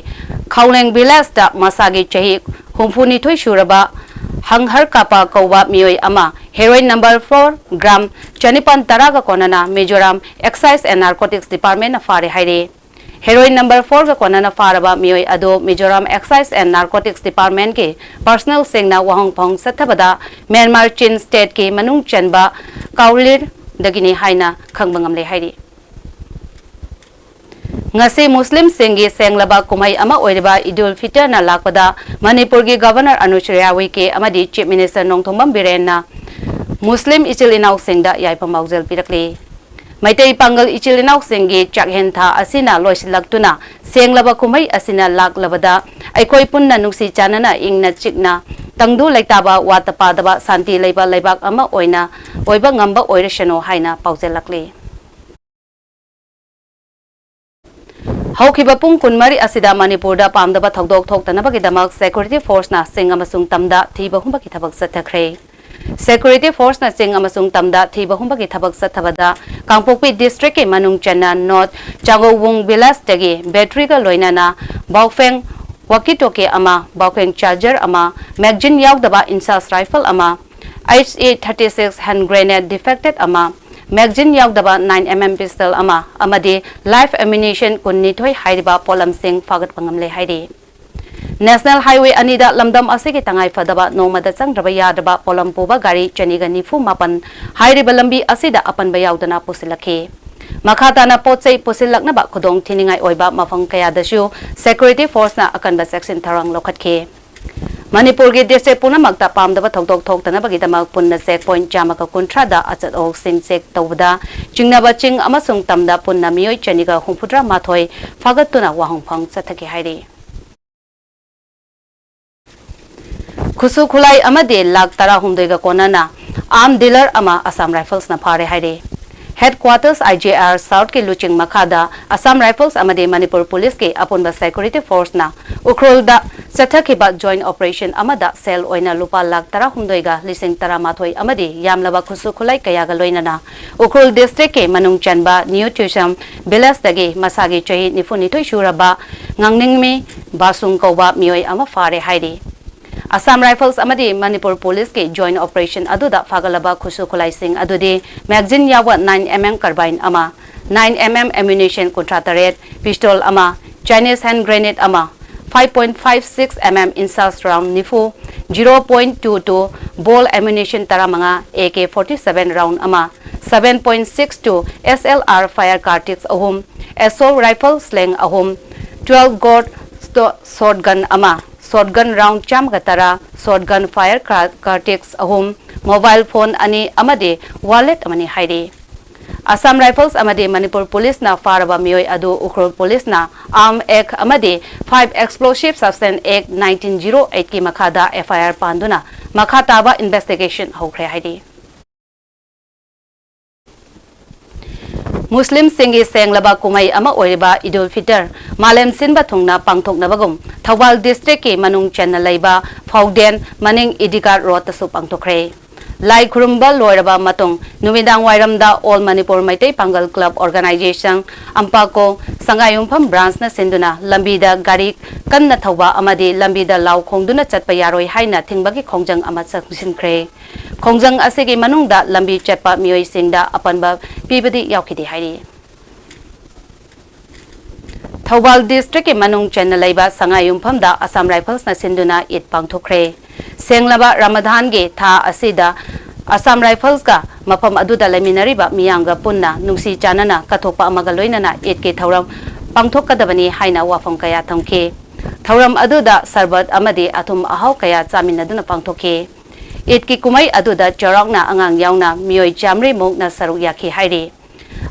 ꯈꯥꯎꯂꯦꯡ villageꯇ ꯃꯁꯥꯒꯤ ꯆꯍꯤ ꯍꯨꯝꯐꯨꯅꯤꯊꯣꯏ ꯁꯨꯔꯕ ꯍꯪꯍꯔ ꯀꯥꯄꯥ ꯀꯧꯕ ꯃꯤꯑꯣꯏ ꯑꯃ heroin number four gram ꯆꯅꯤꯄꯥꯟ ꯇꯔꯥꯒ ꯀꯣꯟꯅꯅ Mizoram Excise and Narcotics Departmentꯅ ꯐꯥꯔꯦ ꯍꯥꯏꯔꯤ꯫ Heroin number fourꯒ ꯀꯣꯟꯅꯅ ꯐꯥꯔꯕ ꯃꯤꯑꯣꯏ ꯑꯗꯨ Mizoram Excise and Narcotics Departmentꯀꯤ personnelꯁꯤꯡꯅ ꯋꯥꯍꯪ ꯄꯥꯎꯍꯪ ꯆꯠꯊꯕꯗ ꯃ꯭ꯌꯥꯟꯃꯥꯔ ꯆꯤꯟ stateꯀꯤ ꯃꯅꯨꯡ ꯆꯟꯕ ꯀꯥꯎꯂꯤꯔꯗꯒꯤꯅꯤ ꯍꯥꯏꯅ ꯈꯪꯕ ꯉꯝꯂꯦ ꯍꯥꯏꯔꯤ꯫ ꯉꯁꯤ ꯃꯨꯁꯂꯤꯝꯁꯤꯡꯒꯤ ꯁꯦꯡꯂꯕ ꯀꯨꯝꯍꯩ ꯑꯃ ꯑꯣꯏꯔꯤꯕ ꯏꯗꯨꯜ ꯐꯤꯇꯔꯅ ꯂꯥꯛꯄꯗ ꯃꯅꯤꯄꯨꯔꯒꯤ Governor ꯑꯅꯨꯁꯨꯏꯌꯥ ꯎꯏꯀꯦ ꯑꯃꯗꯤ Chief Minister ꯅꯣꯡꯊꯣꯝꯕꯝ ꯕꯤꯔꯦꯟꯅ ꯃꯨꯁꯂꯤꯝ ꯏꯆꯤꯜ ꯏꯅꯥꯎꯁꯤꯡꯗ ꯌꯥꯏꯐ ꯃꯥꯎꯖꯦꯜ ꯄꯤꯔꯛꯂꯤ꯫ ꯃꯩꯇꯩ ꯄꯥꯡꯒꯜ ꯏꯆꯤꯜ ꯏꯅꯥꯎꯁꯤꯡꯒꯤ ꯆꯥꯛꯍꯦꯟ ꯊꯥ ꯑꯁꯤꯅ ꯂꯣꯏꯁꯤꯜꯂꯛꯇꯨꯅ ꯁꯦꯡꯂꯕ ꯀꯨꯝꯍꯩ ꯑꯁꯤꯅ ꯂꯥꯛꯂꯕꯗ ꯑꯩꯈꯣꯏ ꯄꯨꯟꯅ ꯅꯨꯡꯁꯤ ꯆꯥꯟꯅꯅ ꯏꯪꯅ ꯆꯤꯛꯅ ꯇꯪꯗꯨ ꯂꯩꯇꯥꯕ ꯋꯥꯠꯇ ꯄꯥꯗꯕ ꯁꯥꯟꯇꯤ ꯂꯩꯕ ꯂꯩꯕꯥꯛ ꯑꯃ ꯑꯣꯏꯅ ꯑꯣꯏꯕ ꯉꯝꯕ ꯑꯣꯏꯔꯁꯅꯨ ꯍꯥꯏꯅ ꯄꯥꯎꯖꯦꯜꯂꯛꯂꯤ꯫ ꯍꯧꯈꯤꯕ ꯄꯨꯡ ꯀꯨꯟꯃꯔꯤ ꯑꯁꯤꯗ ꯃꯅꯤꯄꯨꯔꯗ ꯄꯥꯝꯗꯕ ꯊꯧꯗꯣꯛ ꯊꯣꯛꯇꯅꯕꯒꯤꯗꯃꯛ security forceꯅ ꯆꯤꯡ ꯑꯃꯁꯨꯡ ꯇꯝꯗ ꯊꯤꯕ ꯍꯨꯝꯕꯒꯤ ꯊꯕꯛ ꯆꯠꯊꯈ꯭ꯔꯦ꯫ Security forceꯅ ꯆꯤꯡ ꯑꯃꯁꯨꯡ ꯇꯝꯗ ꯊꯤꯕ ꯍꯨꯝꯕꯒꯤ ꯊꯕꯛ ꯆꯠꯊꯕꯗ ꯀꯥꯡꯄꯣꯛꯄꯤ districtꯀꯤ ꯃꯅꯨꯡ ꯆꯟꯅ North ꯆꯥꯉꯧꯕꯨꯡ villageꯇꯒꯤ batteryꯒ ꯂꯣꯏꯅꯅ ꯕꯥꯎꯐꯦꯡ walkie talkie ꯑꯃ, ꯕꯥꯎꯐꯦꯡ charger ꯑꯃ, magazine ꯌꯥꯎꯗꯕ INSAS rifle ꯑꯃ, HE thirty six hand grenade defected ꯑꯃ, magazine ꯌꯥꯎꯗꯕ nine M M pistol ꯑꯃ ꯑꯃꯗꯤ live ammunition ꯀꯨꯟꯅꯤꯊꯣꯏ ꯍꯥꯏꯔꯤꯕ ꯄꯣꯠꯂꯝꯁꯤꯡ ꯐꯥꯒꯠꯄ ꯉꯝꯂꯦ ꯍꯥꯏꯔꯤ꯫ National Highway ꯑꯅꯤꯗ ꯂꯝꯗꯝ ꯑꯁꯤꯒꯤ ꯇꯉꯥꯏ ꯐꯗꯕ ꯅꯣꯡꯃꯗ ꯆꯪꯗ꯭ꯔꯕ ꯌꯥꯗ꯭ꯔꯕ ꯄꯣꯠꯂꯝ ꯄꯨꯕ ꯒꯥꯔꯤ ꯆꯅꯤꯒ ꯅꯤꯐꯨ ꯃꯥꯄꯟ ꯍꯥꯏꯔꯤꯕ ꯂꯝꯕꯤ ꯑꯁꯤꯗ ꯑꯄꯟꯕ ꯌꯥꯎꯗꯅ ꯄꯨꯁꯤꯜꯂꯛꯈꯤ꯫ ꯃꯈꯥ ꯇꯥꯅ ꯄꯣꯠ ꯆꯩ ꯄꯨꯁꯤꯜꯂꯛꯅꯕ ꯈꯨꯗꯣꯡ ꯊꯤꯅꯤꯡꯉꯥꯏ ꯑꯣꯏꯕ ꯃꯐꯝ ꯀꯌꯥꯗꯁꯨ security forceꯅ ꯑꯀꯟꯕ ꯆꯦꯛꯁꯤꯟ ꯊꯧꯔꯥꯡ ꯂꯧꯈꯠꯈꯤ꯫ ꯃꯅꯤꯄꯨꯔꯒꯤ district ꯄꯨꯝꯅꯃꯛꯇ ꯄꯥꯝꯗꯕ ꯊꯧꯗꯣꯛ ꯊꯣꯛꯇꯅꯕꯒꯤꯗꯃꯛ ꯄꯨꯟꯅ check point ꯆꯥꯝꯃꯒ ꯀꯨꯟꯊ꯭ꯔꯥꯗ ꯑꯆꯠ ꯑꯋꯣꯛꯁꯤꯡ check ꯇꯧꯕꯗ ꯆꯤꯡꯅꯕ ꯆꯤꯡ ꯑꯃꯁꯨꯡ ꯇꯝꯗ ꯄꯨꯟꯅ ꯃꯤꯑꯣꯏ ꯆꯅꯤꯒ ꯍꯨꯝꯐꯨꯇꯔꯥ ꯃꯥꯊꯣꯏ ꯐꯥꯒꯠꯇꯨꯅ ꯋꯥꯍꯪ ꯐꯪ ꯆꯠꯊꯈꯤ ꯍꯥꯏꯔꯤ꯫ ꯈꯨꯠꯁꯨ ꯈꯨꯠꯂꯥꯏ ꯑꯃꯗꯤ ꯂꯥꯈ ꯇꯔꯥꯍꯨꯝꯗꯣꯏꯒ ꯀꯣꯟꯅꯅ arm dealer ꯑꯃ Assam Riflesꯅ ꯐꯥꯔꯦ ꯍꯥꯏꯔꯤ꯫ Headquarters I G R Southꯀꯤ ꯂꯨꯆꯤꯡ ꯃꯈꯥꯗ Assam Rifles ꯑꯃꯗꯤ ꯃꯅꯤꯄꯨꯔ ꯄꯨꯂꯤꯁꯀꯤ ꯑꯄꯨꯟꯕ security forceꯅ ꯎꯈ꯭ꯔꯨꯜꯗ ꯆꯠꯊꯈꯤꯕ joint operation ꯑꯃꯗ ꯁꯦꯜ ꯑꯣꯏꯅ ꯂꯨꯄꯥ ꯂꯥꯈ ꯇꯔꯥꯍꯨꯝꯗꯣꯏꯒ ꯂꯤꯁꯤꯡ ꯇꯔꯥꯃꯥꯊꯣꯏ ꯑꯃꯗꯤ ꯌꯥꯝꯂꯕ ꯈꯨꯠꯁꯨ ꯈꯨꯠꯂꯥꯏ ꯀꯌꯥꯒ ꯂꯣꯏꯅꯅ ꯎꯈ꯭ꯔꯨꯜ districtꯀꯤ ꯃꯅꯨꯡ ꯆꯟꯕ New Tuisam villageꯇꯒꯤ ꯃꯁꯥꯒꯤ ꯆꯍꯤ ꯅꯤꯐꯨꯅꯤꯊꯣꯏ ꯁꯨꯔꯕ ꯉꯥꯡꯅꯤꯡꯃꯤ ꯕꯥꯁꯨꯡ ꯀꯧꯕ ꯃꯤꯑꯣꯏ ꯑꯃ ꯐꯥꯔꯦ ꯍꯥꯏꯔꯤ꯫ Assam Rifles ꯑꯃꯗꯤ ꯃꯅꯤꯄꯨꯔ ꯄꯨꯂꯤꯁꯀꯤ joint operation ꯑꯗꯨꯗ ꯐꯥꯒꯠꯂꯕ ꯈꯨꯠꯁꯨ ꯈꯨꯠꯂꯥꯏꯁꯤꯡ ꯑꯗꯨꯗꯤ magazine ꯌꯥꯎꯕ nine M M carbine ꯑꯃ, nine M M ammunition ꯀꯨꯟꯊ꯭ꯔꯥ ꯇꯔꯦꯠ, pistol ꯑꯃ, Chinese hand grenade ꯑꯃ, five point five six M M INSAS round ꯅꯤꯐꯨ, zero point two two ball ammunition ꯇꯔꯥꯃꯉꯥ, A K forty seven round ꯑꯃ, seven point six two S L R fire cartridge ꯑꯍꯨꯝ, assault rifle sling ꯑꯍꯨꯝ, twelve gauge sto-, shotgun ꯑꯃ, shotgun round ꯆꯥꯝꯃꯒ ꯇꯔꯥ, shotgun fire car-, cartridge ꯑꯍꯨꯝ, mobile phone ꯑꯅꯤ ꯑꯃꯗꯤ wallet ꯑꯃꯅꯤ ꯍꯥꯏꯔꯤ꯫ Assam Rifles ꯑꯃꯗꯤ ꯃꯅꯤꯄꯨꯔ ꯄꯨꯂꯤꯁꯅ ꯐꯥꯔꯕ ꯃꯤꯑꯣꯏ ꯑꯗꯨ ꯎꯈ꯭ꯔꯨꯜ ꯄꯨꯂꯤꯁꯅ Arms Act ꯑꯃꯗꯤ Five Explosive Substance Act nineteen zero eightꯀꯤ ꯃꯈꯥꯗ F I R ꯄꯥꯟꯗꯨꯅ ꯃꯈꯥ ꯇꯥꯕ investigation ꯍꯧꯈ꯭ꯔꯦ ꯍꯥꯏꯔꯤ꯫ ꯃꯨꯁꯂꯤꯝꯁꯤꯡꯒꯤ ꯁꯦꯡꯂꯕ ꯀꯨꯝꯍꯩ ꯑꯃ ꯑꯣꯏꯔꯤꯕ ꯏꯗꯨꯜ ꯐꯤꯇꯔ ꯃꯥꯂꯦꯝ ꯁꯤꯟꯕ ꯊꯨꯡꯅ ꯄꯥꯡꯊꯣꯛꯅꯕꯒꯨꯝ ꯊꯧꯕꯥꯜ districtꯀꯤ ꯃꯅꯨꯡ ꯆꯟꯅ ꯂꯩꯕ ꯐꯥꯎꯗꯦꯟ ꯃꯅꯤꯡ ꯏꯗꯤꯒꯥ ꯔꯣꯗꯇꯁꯨ ꯄꯥꯡꯊꯣꯛꯈ꯭ꯔꯦ꯫ ꯂꯥꯏ ꯈꯨꯔꯨꯝꯕ ꯂꯣꯏꯔꯕ ꯃꯇꯨꯡ ꯅꯨꯃꯤꯗꯥꯡ ꯋꯥꯏꯔꯝꯗ All Manipur Meitei Pangal Club Organization, ꯑꯝꯄꯥꯀꯣ, ꯁꯉꯥꯏꯌꯨꯝꯐꯝ branchꯅ ꯁꯤꯟꯗꯨꯅ ꯂꯝꯕꯤꯗ ꯒꯥꯔꯤ ꯀꯟꯅ ꯊꯧꯕ ꯑꯃꯗꯤ ꯂꯝꯕꯤꯗ ꯂꯥꯎ ꯈꯣꯡꯗꯨꯅ ꯆꯠꯄ ꯌꯥꯔꯣꯏ ꯍꯥꯏꯅ ꯊꯤꯡꯕꯒꯤ ꯈꯣꯡꯖꯪ ꯑꯃ ꯆꯪꯁꯤꯟꯈ꯭ꯔꯦ꯫ ꯈꯣꯡꯖꯪ ꯑꯁꯤꯒꯤ ꯃꯅꯨꯡꯗ ꯂꯝꯕꯤ ꯆꯠꯄ ꯃꯤꯑꯣꯏꯁꯤꯡꯗ ꯑꯄꯟꯕ ꯄꯤꯕꯗꯤ ꯌꯥꯎꯈꯤꯗꯦ ꯍꯥꯏꯔꯤ꯫ ꯊꯧꯕꯥꯜ districtꯀꯤ ꯃꯅꯨꯡ ꯆꯟꯅ ꯂꯩꯕ ꯁꯉꯥꯏꯌꯨꯝꯐꯝꯗ Assam Riflesꯅ ꯁꯤꯟꯗꯨꯅ ꯏꯗ ꯄꯥꯡꯊꯣꯛꯈ꯭ꯔꯦ꯫ ꯁꯦꯡꯂꯕ ꯔꯃꯗꯥꯟꯒꯤ ꯊꯥ ꯑꯁꯤꯗ Assam Riflesꯀ ꯃꯐꯝ ꯑꯗꯨꯗ ꯂꯩꯃꯤꯟꯅꯔꯤꯕ ꯃꯤꯌꯥꯝꯒ ꯄꯨꯟꯅ ꯅꯨꯡꯁꯤ ꯆꯥꯟꯅꯅ ꯀꯠꯊꯣꯛꯄ ꯑꯃꯒ ꯂꯣꯏꯅꯅ ꯏꯗꯀꯤ ꯊꯧꯔꯝ ꯄꯥꯡꯊꯣꯛꯀꯗꯕꯅꯤ ꯍꯥꯏꯅ ꯋꯥꯐꯝ ꯀꯌꯥ ꯊꯝꯈꯤ꯫ ꯊꯧꯔꯝ ꯑꯗꯨꯗ ꯁꯔꯕꯠ ꯑꯃꯗꯤ ꯑꯊꯨꯝ ꯑꯍꯥꯎ ꯀꯌꯥ ꯆꯥꯃꯤꯟꯅꯗꯨꯅ ꯄꯥꯡꯊꯣꯛꯈꯤ꯫ ꯏꯗꯀꯤ ꯀꯨꯝꯍꯩ ꯑꯗꯨꯗ ꯆꯥꯎꯔꯥꯛꯅ ꯑꯉꯥꯡ ꯌꯥꯎꯅ ꯃꯤꯑꯣꯏ ꯆꯥꯃꯔꯤ ꯃꯨꯛꯅ ꯁꯔꯨꯛ ꯌꯥꯈꯤ ꯍꯥꯏꯔꯤ꯫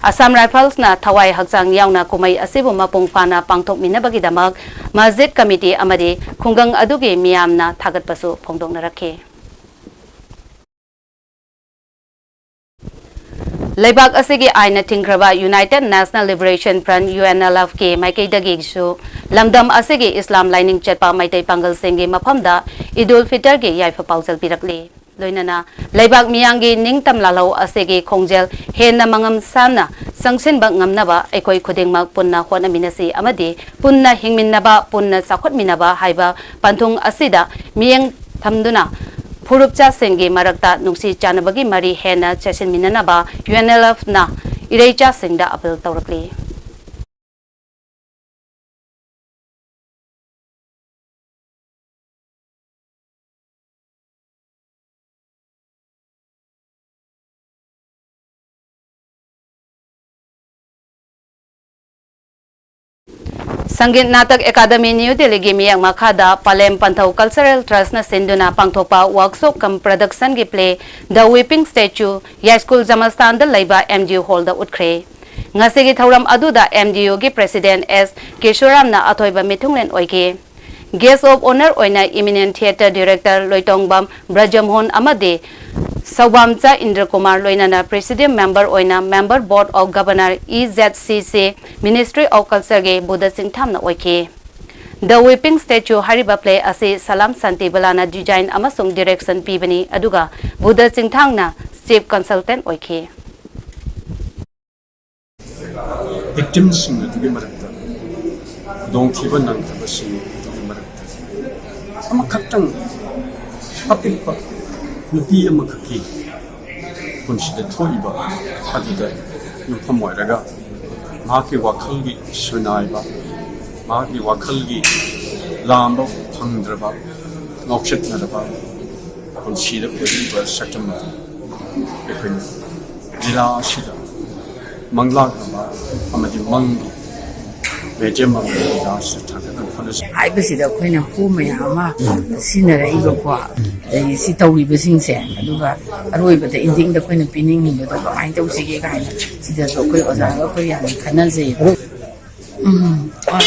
Assam Riflesꯅ ꯊꯋꯥꯏ ꯍꯛꯆꯥꯡ ꯌꯥꯎꯅ ꯀꯨꯝꯍꯩ ꯑꯁꯤꯕꯨ ꯃꯄꯨꯡ ꯐꯥꯅ ꯄꯥꯡꯊꯣꯛꯃꯤꯟꯅꯕꯒꯤꯗꯃꯛ ꯃꯁꯖꯤꯗ committee ꯑꯃꯗꯤ ꯈꯨꯡꯒꯪ ꯑꯗꯨꯒꯤ ꯃꯤꯌꯥꯝꯅ ꯊꯥꯒꯠꯄꯁꯨ ꯐꯣꯡꯗꯣꯛꯅꯔꯛꯈꯤ꯫ ꯂꯩꯕꯥꯛ ꯑꯁꯤꯒꯤ ꯑꯥꯏꯟꯅ ꯊꯤꯡꯈ꯭ꯔꯕ United National Liberation Front, UNLFꯀꯤ ꯃꯥꯏꯀꯩꯗꯒꯤꯁꯨ ꯂꯝꯗꯝ ꯑꯁꯤꯒꯤ ꯏꯁꯂꯥꯝ ꯂꯥꯏꯅꯤꯡ ꯆꯠꯄ ꯃꯩꯇꯩ ꯄꯥꯡꯒꯜꯁꯤꯡꯒꯤ ꯃꯐꯝꯗ ꯏꯗ ꯎꯜ ꯐꯤꯇꯔꯒꯤ ꯌꯥꯏꯐ ꯄꯥꯎꯖꯦꯜ ꯄꯤꯔꯛꯂꯤ꯫ ꯂꯣꯏꯅꯅ ꯂꯩꯕꯥꯛ ꯃꯤꯌꯥꯝꯒꯤ ꯅꯤꯡꯇꯝ ꯂꯥꯜꯍꯧ ꯑꯁꯤꯒꯤ ꯈꯣꯡꯖꯦꯜ ꯍꯦꯟꯅ ꯃꯉꯝ ꯁꯥꯟꯅ ꯆꯪꯁꯤꯟꯕ ꯉꯝꯅꯕ ꯑꯩꯈꯣꯏ ꯈꯨꯗꯤꯡꯃꯛ ꯄꯨꯟꯅ ꯍꯣꯠꯅꯃꯤꯟꯅꯁꯤ ꯑꯃꯗꯤ ꯄꯨꯟꯅ ꯍꯤꯡꯃꯤꯟꯅꯕ, ꯄꯨꯟꯅ ꯆꯥꯎꯈꯠꯃꯤꯟꯅꯕ ꯍꯥꯏꯕ ꯄꯟꯊꯨꯡ ꯑꯁꯤꯗ ꯃꯤꯠꯌꯦꯡ ꯊꯝꯗꯨꯅ ꯐꯨꯔꯨꯞꯆꯥꯁꯤꯡꯒꯤ ꯃꯔꯛꯇ ꯅꯨꯡꯁꯤ ꯆꯥꯟꯅꯕꯒꯤ ꯃꯔꯤ ꯍꯦꯟꯅ ꯆꯦꯠꯁꯤꯟꯃꯤꯟꯅꯅꯕ UNLFꯅ ꯏꯔꯩꯆꯥꯁꯤꯡꯗ ꯑꯄꯤꯜ ꯇꯧꯔꯛꯂꯤ꯫ Sangeet Natak Academy, New Delhiꯒꯤ ꯃꯤꯌꯦꯡ ꯃꯈꯥꯗ Palem Panthou Cultural Trustꯅ ꯁꯤꯟꯗꯨꯅ ꯄꯥꯡꯊꯣꯛꯄ workshop cum productionꯒꯤ play The Weeping Statue ꯌꯥꯏꯁ꯭ꯀꯨꯜ ꯖꯃꯁꯇꯥꯟꯗ ꯂꯩꯕ MDU hallꯗ ꯎꯠꯈ꯭ꯔꯦ꯫ ꯉꯁꯤꯒꯤ ꯊꯧꯔꯝ ꯑꯗꯨꯗ MDUꯒꯤ President S ꯀꯦꯁꯣꯔꯥꯝꯅ ꯑꯊꯣꯏꯕ ꯃꯤꯊꯨꯡꯂꯦꯟ ꯑꯣꯏꯈꯤ꯫ Guest of Honour ꯑꯣꯏꯅ Eminent Theatre Director ꯂꯣꯏꯇꯣꯡꯕꯝ ꯕ꯭ꯔꯖꯃꯣꯍꯟ ꯑꯃꯗꯤ ꯁꯧꯕꯥꯝꯆꯥ ꯏꯟꯗ꯭ꯔꯀꯨꯃꯥꯔ, ꯂꯣꯏꯅꯅ Presidium Member ꯑꯣꯏꯅ Member Board of Governor, EZCC, Ministry of Cultureꯒꯤ Buddha ꯆꯤꯡꯊꯥꯝꯅ ꯑꯣꯏꯈꯤ꯫ The Weeping Statue ꯍꯥꯏꯔꯤꯕ play ꯑꯁꯤ ꯁꯂꯥꯝ ꯁꯥꯟꯇꯤꯕꯂꯥꯅ design ꯑꯃꯁꯨꯡ direction ꯄꯤꯕꯅꯤ, ꯑꯗꯨꯒ ꯕꯨꯙ ꯆꯤꯡꯊꯥꯡꯅ chief consultant ꯑꯣꯏꯈꯤ꯫ Victimꯁꯤꯡ ꯑꯗꯨꯒꯤ ꯃꯔꯛꯇ, ꯈꯨꯗꯣꯡꯊꯤꯕ ꯅꯪꯈ꯭ꯔꯕꯁꯤꯡ ꯑꯗꯨꯒꯤ ꯃꯔꯛꯇ ꯑꯃꯈꯛꯇꯪ ꯑꯄꯤꯛꯄ ꯅꯨꯄꯤ ꯑꯃꯈꯛꯀꯤ ꯄꯨꯟꯁꯤꯗ ꯊꯣꯛꯏꯕ ꯑꯗꯨꯗ ꯌꯨꯝꯐꯝ ꯑꯣꯏꯔꯒ ꯃꯍꯥꯛꯀꯤ ꯋꯥꯈꯜꯒꯤ ꯁꯣꯏꯅꯥꯏꯕ, ꯃꯍꯥꯛꯀꯤ ꯋꯥꯈꯜꯒꯤ ꯂꯥꯝꯕ ꯐꯪꯗ꯭ꯔꯕ, ꯉꯥꯎꯆꯠꯅꯔꯕ ꯄꯨꯟꯁꯤꯗ ꯑꯣꯏꯔꯤꯕ ꯁꯛꯇꯝ ꯑꯗꯨ ꯑꯩꯈꯣꯏꯅ ꯂꯤꯂꯥ ꯑꯁꯤꯗ ꯃꯪꯂꯥꯛꯅꯕ ꯑꯃꯗꯤ ꯃꯪꯒꯤ medium ꯑꯃ ꯂꯤꯂꯥ ꯑꯁꯤꯗ ꯊꯥꯡꯒꯠꯅꯕ ꯍꯣꯠꯅꯖꯩ꯫ ꯍꯥꯏꯕꯁꯤꯗ ꯑꯩꯈꯣꯏꯅ ꯍꯣ ꯃꯌꯥꯝ ꯑꯃ ꯁꯤꯖꯤꯟꯅꯔꯛꯏꯕꯀꯣ, ꯑꯗꯒꯤ ꯁꯤ ꯇꯧꯔꯤꯕꯁꯤꯡꯁꯦ, ꯑꯗꯨꯒ ꯑꯔꯣꯏꯕꯗ endingꯗ ꯑꯩꯈꯣꯏꯅ ꯄꯤꯅꯤꯡꯉꯤꯕꯗꯣ ꯀꯃꯥꯏꯅ ꯇꯧꯁꯤꯒꯦ ꯀꯥꯏꯅ ꯁꯤꯗꯁꯨ ꯑꯩꯈꯣꯏ ꯑꯣꯖꯥꯒ ꯑꯩꯈꯣꯏ ꯌꯥꯝꯅ ꯈꯟꯅꯖꯩꯕ꯫ ꯎꯝ, ꯑ,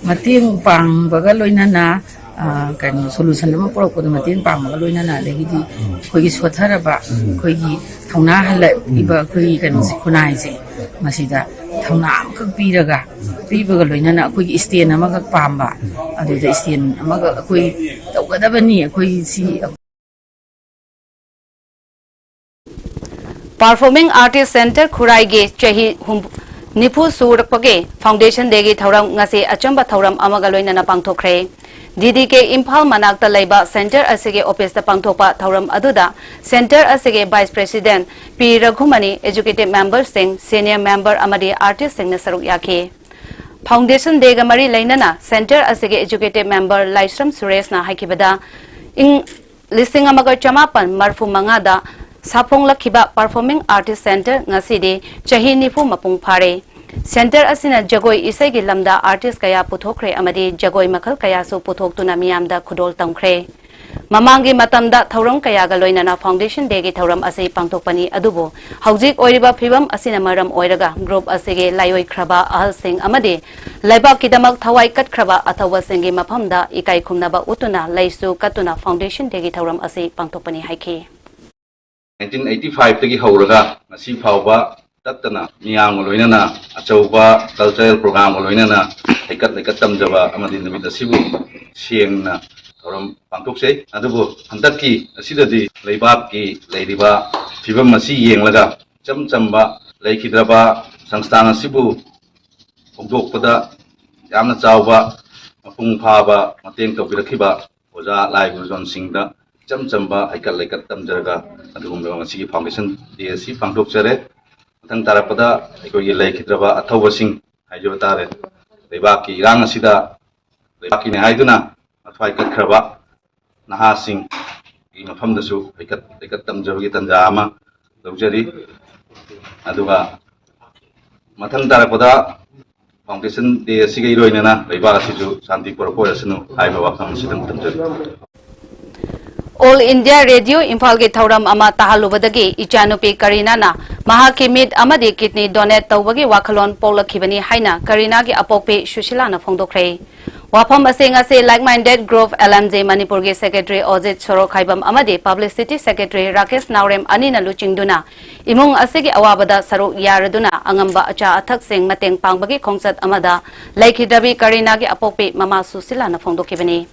ꯃꯇꯦꯡ ꯄꯥꯡꯕꯒ ꯂꯣꯏꯅꯅ, ꯑ, ꯀꯩꯅꯣ, solution ꯑꯃ ꯄꯨꯔꯛꯄꯗ ꯃꯇꯦꯡ ꯄꯥꯡꯕꯒ ꯂꯣꯏꯅꯅ, ꯑꯗꯒꯤꯗꯤ ꯑꯩꯈꯣꯏꯒꯤ ꯁꯣꯠꯊꯔꯕ, ꯑꯩꯈꯣꯏꯒꯤ ꯊꯧꯅꯥ ꯍꯜꯂꯛꯏꯕ ꯑꯩꯈꯣꯏꯒꯤ ꯀꯩꯅꯣꯁꯦ, ꯈꯨꯟꯅꯥꯏꯁꯦ, ꯃꯁꯤꯗ ꯊꯧꯅꯥ ꯑꯃꯈꯛ ꯄꯤꯔꯒ, ꯄꯤꯕꯒ ꯂꯣꯏꯅꯅ ꯑꯩꯈꯣꯏꯒꯤ stand ꯑꯃꯈꯛ ꯄꯥꯝꯕ, ꯑꯗꯨꯗ stand ꯑꯃꯈꯛ ꯑꯩꯈꯣꯏ ꯇꯧꯒꯗꯕꯅꯤ, ꯑꯩꯈꯣꯏ ꯁꯤ Performing Artist Center ꯈꯨꯔꯥꯏꯒꯤ ꯆꯍꯤ ꯍꯨꯝ-, ꯅꯤꯐꯨ ꯁꯨꯔꯛꯄꯒꯤ Foundation Dayꯒꯤ ꯊꯧꯔꯝ ꯉꯁꯤ ꯑꯆꯝꯕ ꯊꯧꯔꯝ ꯑꯃꯒ ꯂꯣꯏꯅꯅ ꯄꯥꯡꯊꯣꯛꯈ꯭ꯔꯦ꯫ DDK ꯏꯝꯐꯥꯜ ꯃꯅꯥꯛꯇ ꯂꯩꯕ center ꯑꯁꯤꯒꯤ officeꯇ ꯄꯥꯡꯊꯣꯛꯄ ꯊꯧꯔꯝ ꯑꯗꯨꯗ center ꯑꯁꯤꯒꯤ Vice President ꯄꯤ ꯔꯘꯨꯃꯅꯤ, executive memberꯁꯤꯡ, senior member ꯑꯃꯗꯤ artistꯁꯤꯡꯅ ꯁꯔꯨꯛ ꯌꯥꯈꯤ꯫ Foundation Dayꯒ ꯃꯔꯤ ꯂꯩꯅꯅ center ꯑꯁꯤꯒꯤ executive member ꯂꯥꯏꯁ꯭ꯔꯝ ꯁꯨꯔꯦꯁꯅ ꯍꯥꯏꯈꯤꯕꯗ, ꯏꯪ ꯂꯤꯁꯤꯡ ꯑꯃꯒ ꯆꯃꯥꯄꯟ ꯃꯔꯐꯨ ꯃꯉꯥꯗ ꯁꯥꯐꯣꯡꯂꯛꯈꯤꯕ Performing Artist Center ꯉꯁꯤꯗꯤ ꯆꯍꯤ ꯅꯤꯐꯨ ꯃꯄꯨꯡ ꯐꯥꯔꯦ꯫ Center ꯑꯁꯤꯅ ꯖꯒꯣꯏ ꯏꯁꯩꯒꯤ ꯂꯝꯗ artist ꯀꯌꯥ ꯄꯨꯊꯣꯛꯈ꯭ꯔꯦ ꯑꯃꯗꯤ ꯖꯒꯣꯏ ꯃꯈꯜ ꯀꯌꯥꯁꯨ ꯄꯨꯊꯣꯛꯇꯨꯅ ꯃꯤꯌꯥꯝꯗ ꯈꯨꯗꯣꯜ ꯇꯝꯈ꯭ꯔꯦ꯫ ꯃꯃꯥꯡꯒꯤ ꯃꯇꯝꯗ ꯊꯧꯔꯝ ꯀꯌꯥꯒ ꯂꯣꯏꯅꯅ Foundation Dayꯒꯤ ꯊꯧꯔꯝ ꯑꯁꯤ ꯄꯥꯡꯊꯣꯛꯄꯅꯤ, ꯑꯗꯨꯕꯨ ꯍꯧꯖꯤꯛ ꯑꯣꯏꯔꯤꯕ ꯐꯤꯕꯝ ꯑꯁꯤꯅ ꯃꯔꯝ ꯑꯣꯏꯔꯒ group ꯑꯁꯤꯒꯤ ꯂꯥꯏꯑꯣꯏꯈ꯭ꯔꯕ ꯑꯍꯜꯁꯤꯡ ꯑꯃꯗꯤ ꯂꯩꯕꯥꯛꯀꯤꯗꯃꯛ ꯊꯋꯥꯏ ꯀꯠꯈ꯭ꯔꯕ ꯑꯊꯧꯕꯁꯤꯡꯒꯤ ꯃꯐꯝꯗ ꯏꯀꯥꯏ ꯈꯨꯝꯅꯕ ꯎꯠꯇꯨꯅ ꯂꯩꯁꯨ ꯀꯠꯇꯨꯅ Foundation Dayꯒꯤ ꯊꯧꯔꯝ ꯑꯁꯤ ꯄꯥꯡꯊꯣꯛꯄꯅꯤ ꯍꯥꯏꯈꯤ꯫ Nineteen eighty fiveꯇꯒꯤ ꯍꯧꯔꯒ ꯉꯁꯤ ꯐꯥꯎꯕ ꯇꯠꯇꯅ ꯃꯤꯌꯥꯝꯒ ꯂꯣꯏꯅꯅ ꯑꯆꯧꯕ ꯀꯜꯆꯔꯦꯜ ꯄ꯭ꯔꯣꯒ꯭ꯔꯥꯝꯒ ꯂꯣꯏꯅꯅ ꯍꯩꯀꯠ ꯂꯩꯀꯠ ꯇꯝꯖꯕ ꯑꯃꯗꯤ ꯅꯨꯃꯤꯠ ꯑꯁꯤꯕꯨ ꯁꯦꯡꯅ ꯊꯧꯔꯝ ꯄꯥꯡꯊꯣꯛꯆꯩ꯫ ꯑꯗꯨꯕꯨ ꯍꯟꯗꯛꯀꯤ ꯑꯁꯤꯗꯗꯤ ꯂꯩꯕꯥꯛꯀꯤ ꯂꯩꯔꯤꯕ ꯐꯤꯕꯝ ꯑꯁꯤ ꯌꯦꯡꯂꯒ ꯏꯆꯝ ꯆꯝꯕ ꯂꯩꯈꯤꯗ꯭ꯔꯕ ꯁꯪꯁꯊꯥꯟ ꯑꯁꯤꯕꯨ ꯍꯧꯗꯣꯛꯄꯗ ꯌꯥꯝꯅ ꯆꯥꯎꯕ ꯃꯄꯨꯡ ꯐꯥꯕ ꯃꯇꯦꯡ ꯇꯧꯕꯤꯔꯛꯈꯤꯕ ꯑꯣꯖꯥ ꯂꯥꯏ ꯒꯨꯔꯨꯖꯣꯟꯁꯤꯡꯗ ꯏꯆꯝ ꯆꯝꯕ ꯍꯩꯀꯠ ꯂꯩꯀꯠ ꯇꯝꯖꯔꯒ ꯑꯗꯨꯒꯨꯝꯂꯕ ꯉꯁꯤꯒꯤ ꯐꯥꯎꯟꯗꯦꯁꯟ ꯗꯦ ꯑꯁꯤ ꯄꯥꯡꯊꯣꯛꯆꯔꯦ꯫ ꯃꯊꯪ ꯇꯥꯔꯛꯄꯗ ꯑꯩꯈꯣꯏꯒꯤ ꯂꯩꯈꯤꯗ꯭ꯔꯕ ꯑꯊꯧꯕꯁꯤꯡ ꯍꯥꯏꯖꯕ ꯇꯥꯔꯦ, ꯂꯩꯕꯥꯛꯀꯤ ꯏꯔꯥꯡ ꯑꯁꯤꯗ ꯂꯩꯕꯥꯛꯀꯤꯅꯤ ꯍꯥꯏꯗꯨꯅ ꯃꯊ꯭ꯋꯥꯏ ꯀꯠꯈ꯭ꯔꯕ ꯅꯍꯥꯁꯤꯡꯒꯤ ꯃꯐꯝꯗꯁꯨ ꯍꯩꯀꯠ ꯂꯩꯀꯠ ꯇꯝꯖꯕꯒꯤ ꯇꯥꯟꯖꯥ ꯑꯃ ꯂꯧꯖꯔꯤ꯫ ꯑꯗꯨꯒ ꯃꯊꯪ ꯇꯥꯔꯛꯄꯗ ꯐꯥꯎꯟꯗꯦꯁꯟ ꯗꯦ ꯑꯁꯤꯒ ꯏꯔꯣꯏꯅꯅ ꯂꯩꯕꯥꯛ ꯑꯁꯤꯁꯨ ꯁꯥꯟꯇꯤ ꯄꯨꯔꯛꯄ ꯑꯣꯏꯔꯁꯅꯨ ꯍꯥꯏꯕ ꯋꯥꯐꯝ ꯑꯁꯤꯗꯪ ꯊꯝꯖꯒꯦ꯫ ꯑꯣꯜ ꯏꯟꯗꯤꯌꯥ ꯔꯦꯗꯤꯑꯣ ꯏꯝꯐꯥꯜꯒꯤ ꯊꯧꯔꯝ ꯑꯃ ꯇꯥꯍꯜꯂꯨꯕꯗꯒꯤ ꯏꯆꯥꯅꯨꯄꯤ ꯀꯔꯤꯅꯥꯅ ꯃꯍꯥꯛꯀꯤ ꯃꯤꯠ ꯑꯃꯗꯤ ꯀꯤꯗꯅꯤ ꯗꯣꯅꯦꯠ ꯇꯧꯕꯒꯤ ꯋꯥꯈꯜꯂꯣꯟ ꯄꯣꯛꯂꯛꯈꯤꯕꯅꯤ ꯍꯥꯏꯅ ꯀꯔꯤꯅꯥꯒꯤ ꯑꯄꯣꯛꯄꯤ ꯁꯨꯁꯤꯂꯥꯅ ꯐꯣꯡꯗꯣꯛꯈ꯭ꯔꯦ꯫ ꯋꯥꯐꯝ ꯑꯁꯤ ꯉꯁꯤ like minded group L M J ꯃꯅꯤꯄꯨꯔꯒꯤ ꯁꯦꯀ꯭ꯔꯦꯇꯔꯤ ꯑꯣꯖꯤꯠ ꯁꯣꯔꯣꯈꯥꯏꯕꯝ ꯑꯃꯗꯤ ꯄꯕ꯭ꯂꯤꯁꯤꯇꯤ ꯁꯦꯀ꯭ꯔꯦꯇꯔꯤ ꯔꯥꯀꯦꯁ ꯅꯥꯎꯔꯦꯝ ꯑꯅꯤꯅ ꯂꯨꯆꯤꯡꯗꯨꯅ ꯏꯃꯨꯡ ꯑꯁꯤꯒꯤ ꯑꯋꯥꯕꯗ ꯁꯔꯨꯛ ꯌꯥꯔꯗꯨꯅ ꯑꯉꯝꯕ ꯑꯆꯥ ꯑꯊꯛꯁꯤꯡ ꯃꯇꯦꯡ ꯄꯥꯡꯕꯒꯤ ꯈꯣꯡꯆꯠ ꯑꯃꯗ ꯂꯩꯈꯤꯗ꯭ꯔꯕꯤ ꯀꯔꯤꯅꯥꯒꯤ ꯑꯄꯣꯛꯄꯤ ꯃꯃꯥ ꯁꯨꯁꯤꯂꯥꯅ ꯐꯣꯡꯗꯣꯛꯈꯤꯕꯅꯤ꯫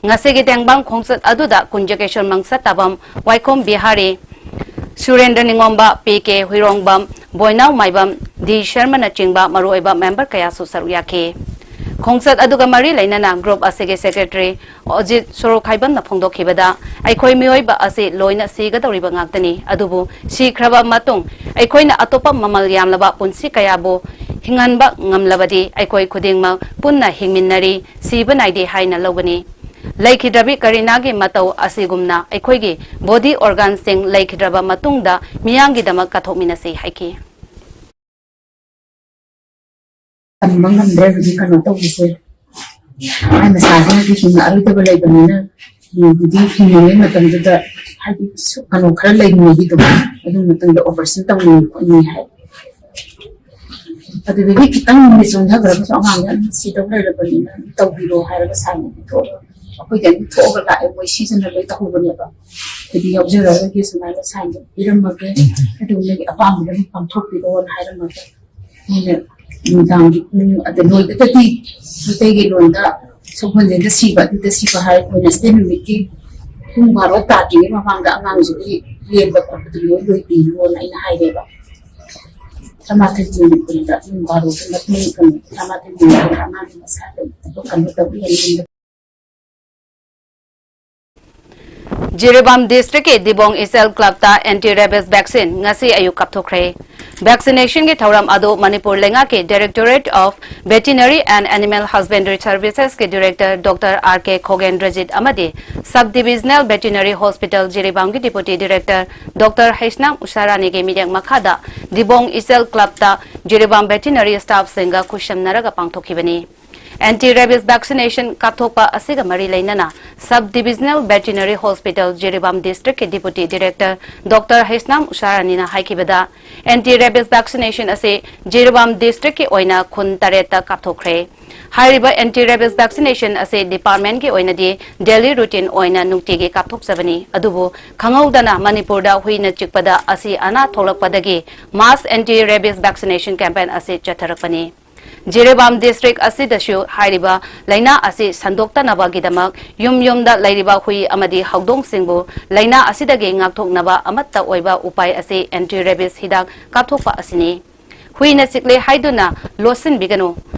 ꯉꯁꯤꯒꯤ ꯇꯦꯡꯕꯥꯡ ꯈꯣꯡꯆꯠ ꯑꯗꯨꯗ ꯀꯨꯟꯖꯀꯦꯁꯣꯔ ꯃꯪꯁꯇꯥꯕꯝ, ꯋꯥꯏꯈꯣꯝ ꯕꯤꯍꯥꯔꯤ, ꯁꯨꯔꯦꯟꯗ꯭ꯔ ꯅꯤꯉꯣꯝꯕ, ꯄꯤ ꯀꯦ ꯍꯨꯏꯔꯣꯡꯕꯝ, ꯕꯣꯏꯅꯥꯎ ꯃꯥꯏꯕꯝ, ꯗꯤ ꯁꯔꯃꯅꯆꯤꯡꯕ ꯃꯔꯨꯑꯣꯏꯕ ꯃꯦꯝꯕꯔ ꯀꯌꯥꯁꯨ ꯁꯔꯨꯛ ꯌꯥꯈꯤ꯫ ꯈꯣꯡꯆꯠ ꯑꯗꯨꯒ ꯃꯔꯤ ꯂꯩꯅꯅ ꯒ꯭ꯔꯨꯞ ꯑꯁꯤꯒꯤ ꯁꯦꯀ꯭ꯔꯦꯇꯔꯤ ꯑꯣꯖꯤꯠ ꯁꯣꯔꯣꯈꯥꯏꯕꯝꯅ ꯐꯣꯡꯗꯣꯛꯈꯤꯕꯗ, ꯑꯩꯈꯣꯏ ꯃꯤꯑꯣꯏꯕ ꯑꯁꯤ ꯂꯣꯏꯅ ꯁꯤꯒꯗꯧꯔꯤꯕ ꯉꯥꯛꯇꯅꯤ, ꯑꯗꯨꯕꯨ ꯁꯤꯈ꯭ꯔꯕ ꯃꯇꯨꯡ ꯑꯩꯈꯣꯏꯅ ꯑꯇꯣꯞꯄ ꯃꯃꯜ ꯌꯥꯝꯂꯕ ꯄꯨꯟꯁꯤ ꯀꯌꯥꯕꯨ ꯍꯤꯡꯍꯟꯕ ꯉꯝꯂꯕꯗꯤ ꯑꯩꯈꯣꯏ ꯈꯨꯗꯤꯡꯃꯛ ꯄꯨꯟꯅ ꯍꯤꯡꯃꯤꯟꯅꯔꯤ, ꯁꯤꯕ ꯅꯥꯏꯗꯦ ꯍꯥꯏꯅ ꯂꯧꯒꯅꯤ꯫ ꯂꯩꯈꯤꯗ꯭ꯔꯕꯤ ꯀꯔꯤꯅꯥꯒꯤ ꯃꯇꯧ ꯑꯁꯤꯒꯨꯝꯅ ꯑꯩꯈꯣꯏꯒꯤ ꯕꯣꯗꯤ ꯑꯣꯔꯒꯥꯟꯁꯤꯡ ꯂꯩꯈꯤꯗ꯭ꯔꯕ ꯃꯇꯨꯡꯗ ꯃꯤꯌꯥꯝꯒꯤꯗꯃꯛ ꯀꯠꯊꯣꯛꯃꯤꯟꯅꯁꯤ ꯍꯥꯏꯈꯤ꯫ ꯀꯟꯕ ꯉꯝꯗ꯭ꯔꯦ ꯍꯧꯖꯤꯛ ꯀꯩꯅꯣ ꯇꯧꯕꯁꯦ꯫ ꯃꯥꯏ ꯃꯆꯥꯁꯤꯅꯗꯤ ꯍꯤꯡꯉꯛꯑꯔꯣꯏꯗꯕ ꯂꯩꯕꯅꯤꯅ, ꯍꯧꯖꯤꯛ ꯍꯤꯡꯉꯤꯉꯩ ꯃꯇꯝꯗꯨꯗ ꯍꯥꯏꯗꯤ ꯀꯩꯅꯣ ꯈꯔ ꯂꯩꯔꯤꯉꯩꯒꯤꯗꯣ, ꯑꯗꯨ ꯃꯇꯝꯗ ꯑꯣꯄꯔꯦꯁꯟ ꯇꯧꯅꯤ ꯈꯣꯠꯅꯤ ꯍꯥꯏ꯫ ꯑꯗꯨꯗꯒꯤ ꯈꯤꯇꯪ ꯅꯨꯃꯤꯠ ꯆꯣꯟꯊꯈ꯭ꯔꯒꯁꯨ ꯑꯉꯥꯡꯗ ꯑꯗꯨꯝ ꯁꯤꯗꯧ ꯂꯩꯔꯕꯅꯤꯅ ꯑꯗꯨꯝ ꯇꯧꯕꯤꯔꯣ ꯍꯥꯏꯔꯒ ꯁꯥꯏꯟ ꯑꯗꯨꯝ ꯊꯣꯛꯑꯒ ꯑꯩꯈꯣꯏꯗꯤ ꯑꯗꯨꯝ ꯊꯣꯛꯑꯒ ꯂꯥꯛꯑꯦ꯫ ꯃꯣꯏ ꯁꯤꯖꯤꯟꯅ ꯂꯣꯏ ꯇꯧꯍꯧꯕꯅꯦꯕ꯫ ꯑꯩꯈꯣꯏꯗꯤ ꯌꯥꯎꯖꯔꯔꯣꯏꯒꯦ ꯁꯨꯃꯥꯏꯅ ꯁꯥꯏꯟꯗꯣ ꯄꯤꯔꯝꯃꯒꯦ, ꯑꯗꯨ ꯅꯣꯏꯒꯤ ꯑꯄꯥꯝꯕꯗ ꯑꯗꯨꯝ ꯄꯥꯡꯊꯣꯛꯄꯤꯔꯣꯅ ꯍꯥꯏꯔꯝꯃꯒ ꯑꯩꯅ ꯅꯨꯡꯗꯥꯡꯒꯤ ꯄꯨꯡ ꯑꯗ ꯂꯣꯏꯕꯗꯗꯤ ꯃꯩꯇꯩꯒꯤ ꯂꯣꯟꯗ ꯁꯒꯣꯜꯁꯦꯟꯗ ꯁꯤꯕ, ꯑꯗꯨꯗ ꯁꯤꯕ ꯍꯥꯏ, ꯋꯦꯅꯁꯗꯦ ꯅꯨꯃꯤꯠꯀꯤ ꯄꯨꯡ ꯕꯥꯔꯣ ꯇꯥꯗ꯭ꯔꯤꯉꯩ ꯃꯃꯥꯡꯗ ꯑꯉꯥꯡꯁꯤꯒꯤ ꯂꯦꯟꯕ ꯈꯣꯠꯄꯗꯨ ꯂꯣꯏ ꯂꯣꯏꯕꯤꯌꯨꯅ ꯑꯩꯅ ꯍꯥꯏꯔꯦꯕ꯫ ꯇꯔꯥꯃꯥꯊꯣꯏ ꯃꯤꯅꯤꯠ ꯀꯨꯟꯗ, ꯄꯨꯡ ꯕꯥꯔꯣꯒꯤ ꯃꯇꯨꯡ ꯀꯩꯅꯣ, ꯇꯔꯥꯃꯥꯊꯣꯏ ꯃꯤꯅꯤꯠ ꯀꯨꯟꯗ ꯑꯉꯥꯡꯗꯨ ꯃꯁꯥꯗꯣ ꯀꯩꯅꯣ ꯇꯧꯕꯤꯔꯅꯤ꯫ ꯖꯤꯔꯤꯕꯥꯝ ꯗꯤꯁꯇ꯭ꯔꯤꯛꯀꯤ ꯗꯤꯕꯣꯡ ꯏꯆꯦꯜ ꯀ꯭ꯂꯕꯇ ꯑꯦꯟꯇꯤ ꯔꯦꯕꯤꯁ ꯚꯦꯛꯁꯤꯟ ꯉꯁꯤ ꯑꯌꯨꯛ ꯀꯥꯞꯊꯣꯛꯈ꯭ꯔꯦ꯫ ꯚꯦꯛꯁꯤꯅꯦꯁꯟꯒꯤ ꯊꯧꯔꯝ ꯑꯗꯨ ꯃꯅꯤꯄꯨꯔ ꯂꯩꯉꯥꯛꯀꯤ Directorate of Veterinary and Animal Husbandry Servicesꯀꯤ Director Doctor R K ꯈꯣꯒꯦꯟꯗ꯭ꯔꯖꯤꯠ ꯑꯃꯗꯤ Sub Divisional Veterinary Hospital ꯖꯤꯔꯤꯕꯥꯝꯒꯤ Deputy Director Doctor Heisnam ꯎꯁꯥꯔꯥꯅꯤꯒꯤ ꯃꯤꯠꯌꯦꯡ ꯃꯈꯥꯗ ꯗꯤꯕꯣꯡ ꯏꯆꯦꯜ ꯀ꯭ꯂꯕꯇ ꯖꯤꯔꯤꯕꯥꯝ ꯚꯦꯇꯤꯅꯔꯤ ꯁ꯭ꯇꯥꯐꯁꯤꯡꯒ ꯈꯨꯠꯁꯝꯅꯔꯒ ꯄꯥꯡꯊꯣꯛꯈꯤꯕꯅꯤ꯫ ꯑꯦꯟꯇꯤ ꯔꯦꯕꯤꯁ ꯚꯦꯛꯁꯤꯅꯦꯁꯟ ꯀꯥꯞꯊꯣꯛꯄ ꯑꯁꯤꯒ ꯃꯔꯤ ꯂꯩꯅꯅ Sub Divisional Veterinary Hospital Jiribam ꯗꯤꯁꯇ꯭ꯔꯤꯛꯀꯤ Deputy Director Doctor ꯍꯩꯁꯅꯥꯝ ꯎꯁꯥꯔꯥꯅꯤꯅ ꯍꯥꯏꯈꯤꯕꯗ, ꯑꯦꯟꯇꯤ ꯔꯦꯕꯤꯁ ꯚꯦꯛꯁꯤꯅꯦꯁꯟ ꯑꯁꯤ ꯖꯤꯔꯤꯕꯥꯝ ꯗꯤꯁꯇ꯭ꯔꯤꯛꯀꯤ ꯑꯣꯏꯅ ꯈꯨꯟ ꯇꯔꯦꯠꯇ ꯀꯥꯞꯊꯣꯛꯈ꯭ꯔꯦ꯫ ꯍꯥꯏꯔꯤꯕ ꯑꯦꯟꯇꯤ ꯔꯦꯕꯤꯁ ꯚꯦꯛꯁꯤꯅꯦꯁꯟ ꯑꯁꯤ ꯗꯤꯄꯥꯔꯠꯃꯦꯟꯠꯀꯤ ꯑꯣꯏꯅꯗꯤ ꯗꯦꯂꯤ ꯔꯨꯇꯤꯟ ꯑꯣꯏꯅ ꯅꯨꯡꯇꯤꯒꯤ ꯀꯥꯞꯊꯣꯛꯆꯕꯅꯤ꯫ ꯑꯗꯨꯕꯨ ꯈꯪꯍꯧꯗꯅ ꯃꯅꯤꯄꯨꯔꯗ ꯍꯨꯏꯅ ꯆꯤꯛꯄꯗ ꯑꯁꯤ ꯑꯅꯥ ꯊꯣꯛꯂꯛꯄꯗꯒꯤ ꯃꯥꯁ ꯑꯦꯟꯇꯤ ꯔꯦꯕꯤꯁ ꯚꯦꯛꯁꯤꯅꯦꯁꯟ ꯀꯦꯝꯄꯦꯟ ꯑꯁꯤ ꯆꯠꯊꯔꯛꯄꯅꯤ꯫ ꯖꯤꯔꯤꯕꯥꯝ ꯗꯤꯁꯇ꯭ꯔꯤꯛ ꯑꯁꯤꯗꯁꯨ ꯍꯥꯏꯔꯤꯕ ꯂꯥꯏꯅꯥ ꯑꯁꯤ ꯁꯟꯗꯣꯛꯇꯅꯕꯒꯤꯗꯃꯛ ꯌꯨꯝ ꯌꯨꯝꯗ ꯂꯩꯔꯤꯕ ꯍꯨꯏ ꯑꯃꯗꯤ ꯍꯧꯗꯣꯡꯁꯤꯡꯕꯨ ꯂꯥꯏꯅꯥ ꯑꯁꯤꯗꯒꯤ ꯉꯥꯛꯊꯣꯛꯅꯕ ꯑꯃꯠꯇ ꯑꯣꯏꯕ ꯎꯄꯥꯏ ꯑꯁꯤ ꯑꯦꯟꯇꯤ ꯔꯦꯕꯤꯁ ꯍꯤꯗꯥꯛ ꯀꯥꯞꯊꯣꯛꯄ ꯑꯁꯤꯅꯤ꯫ ꯍꯨꯏꯅ ꯆꯤꯛꯂꯦ ꯍꯥꯏꯗꯨꯅ ꯂꯣꯠꯁꯤꯟꯕꯤꯒꯅꯨ꯫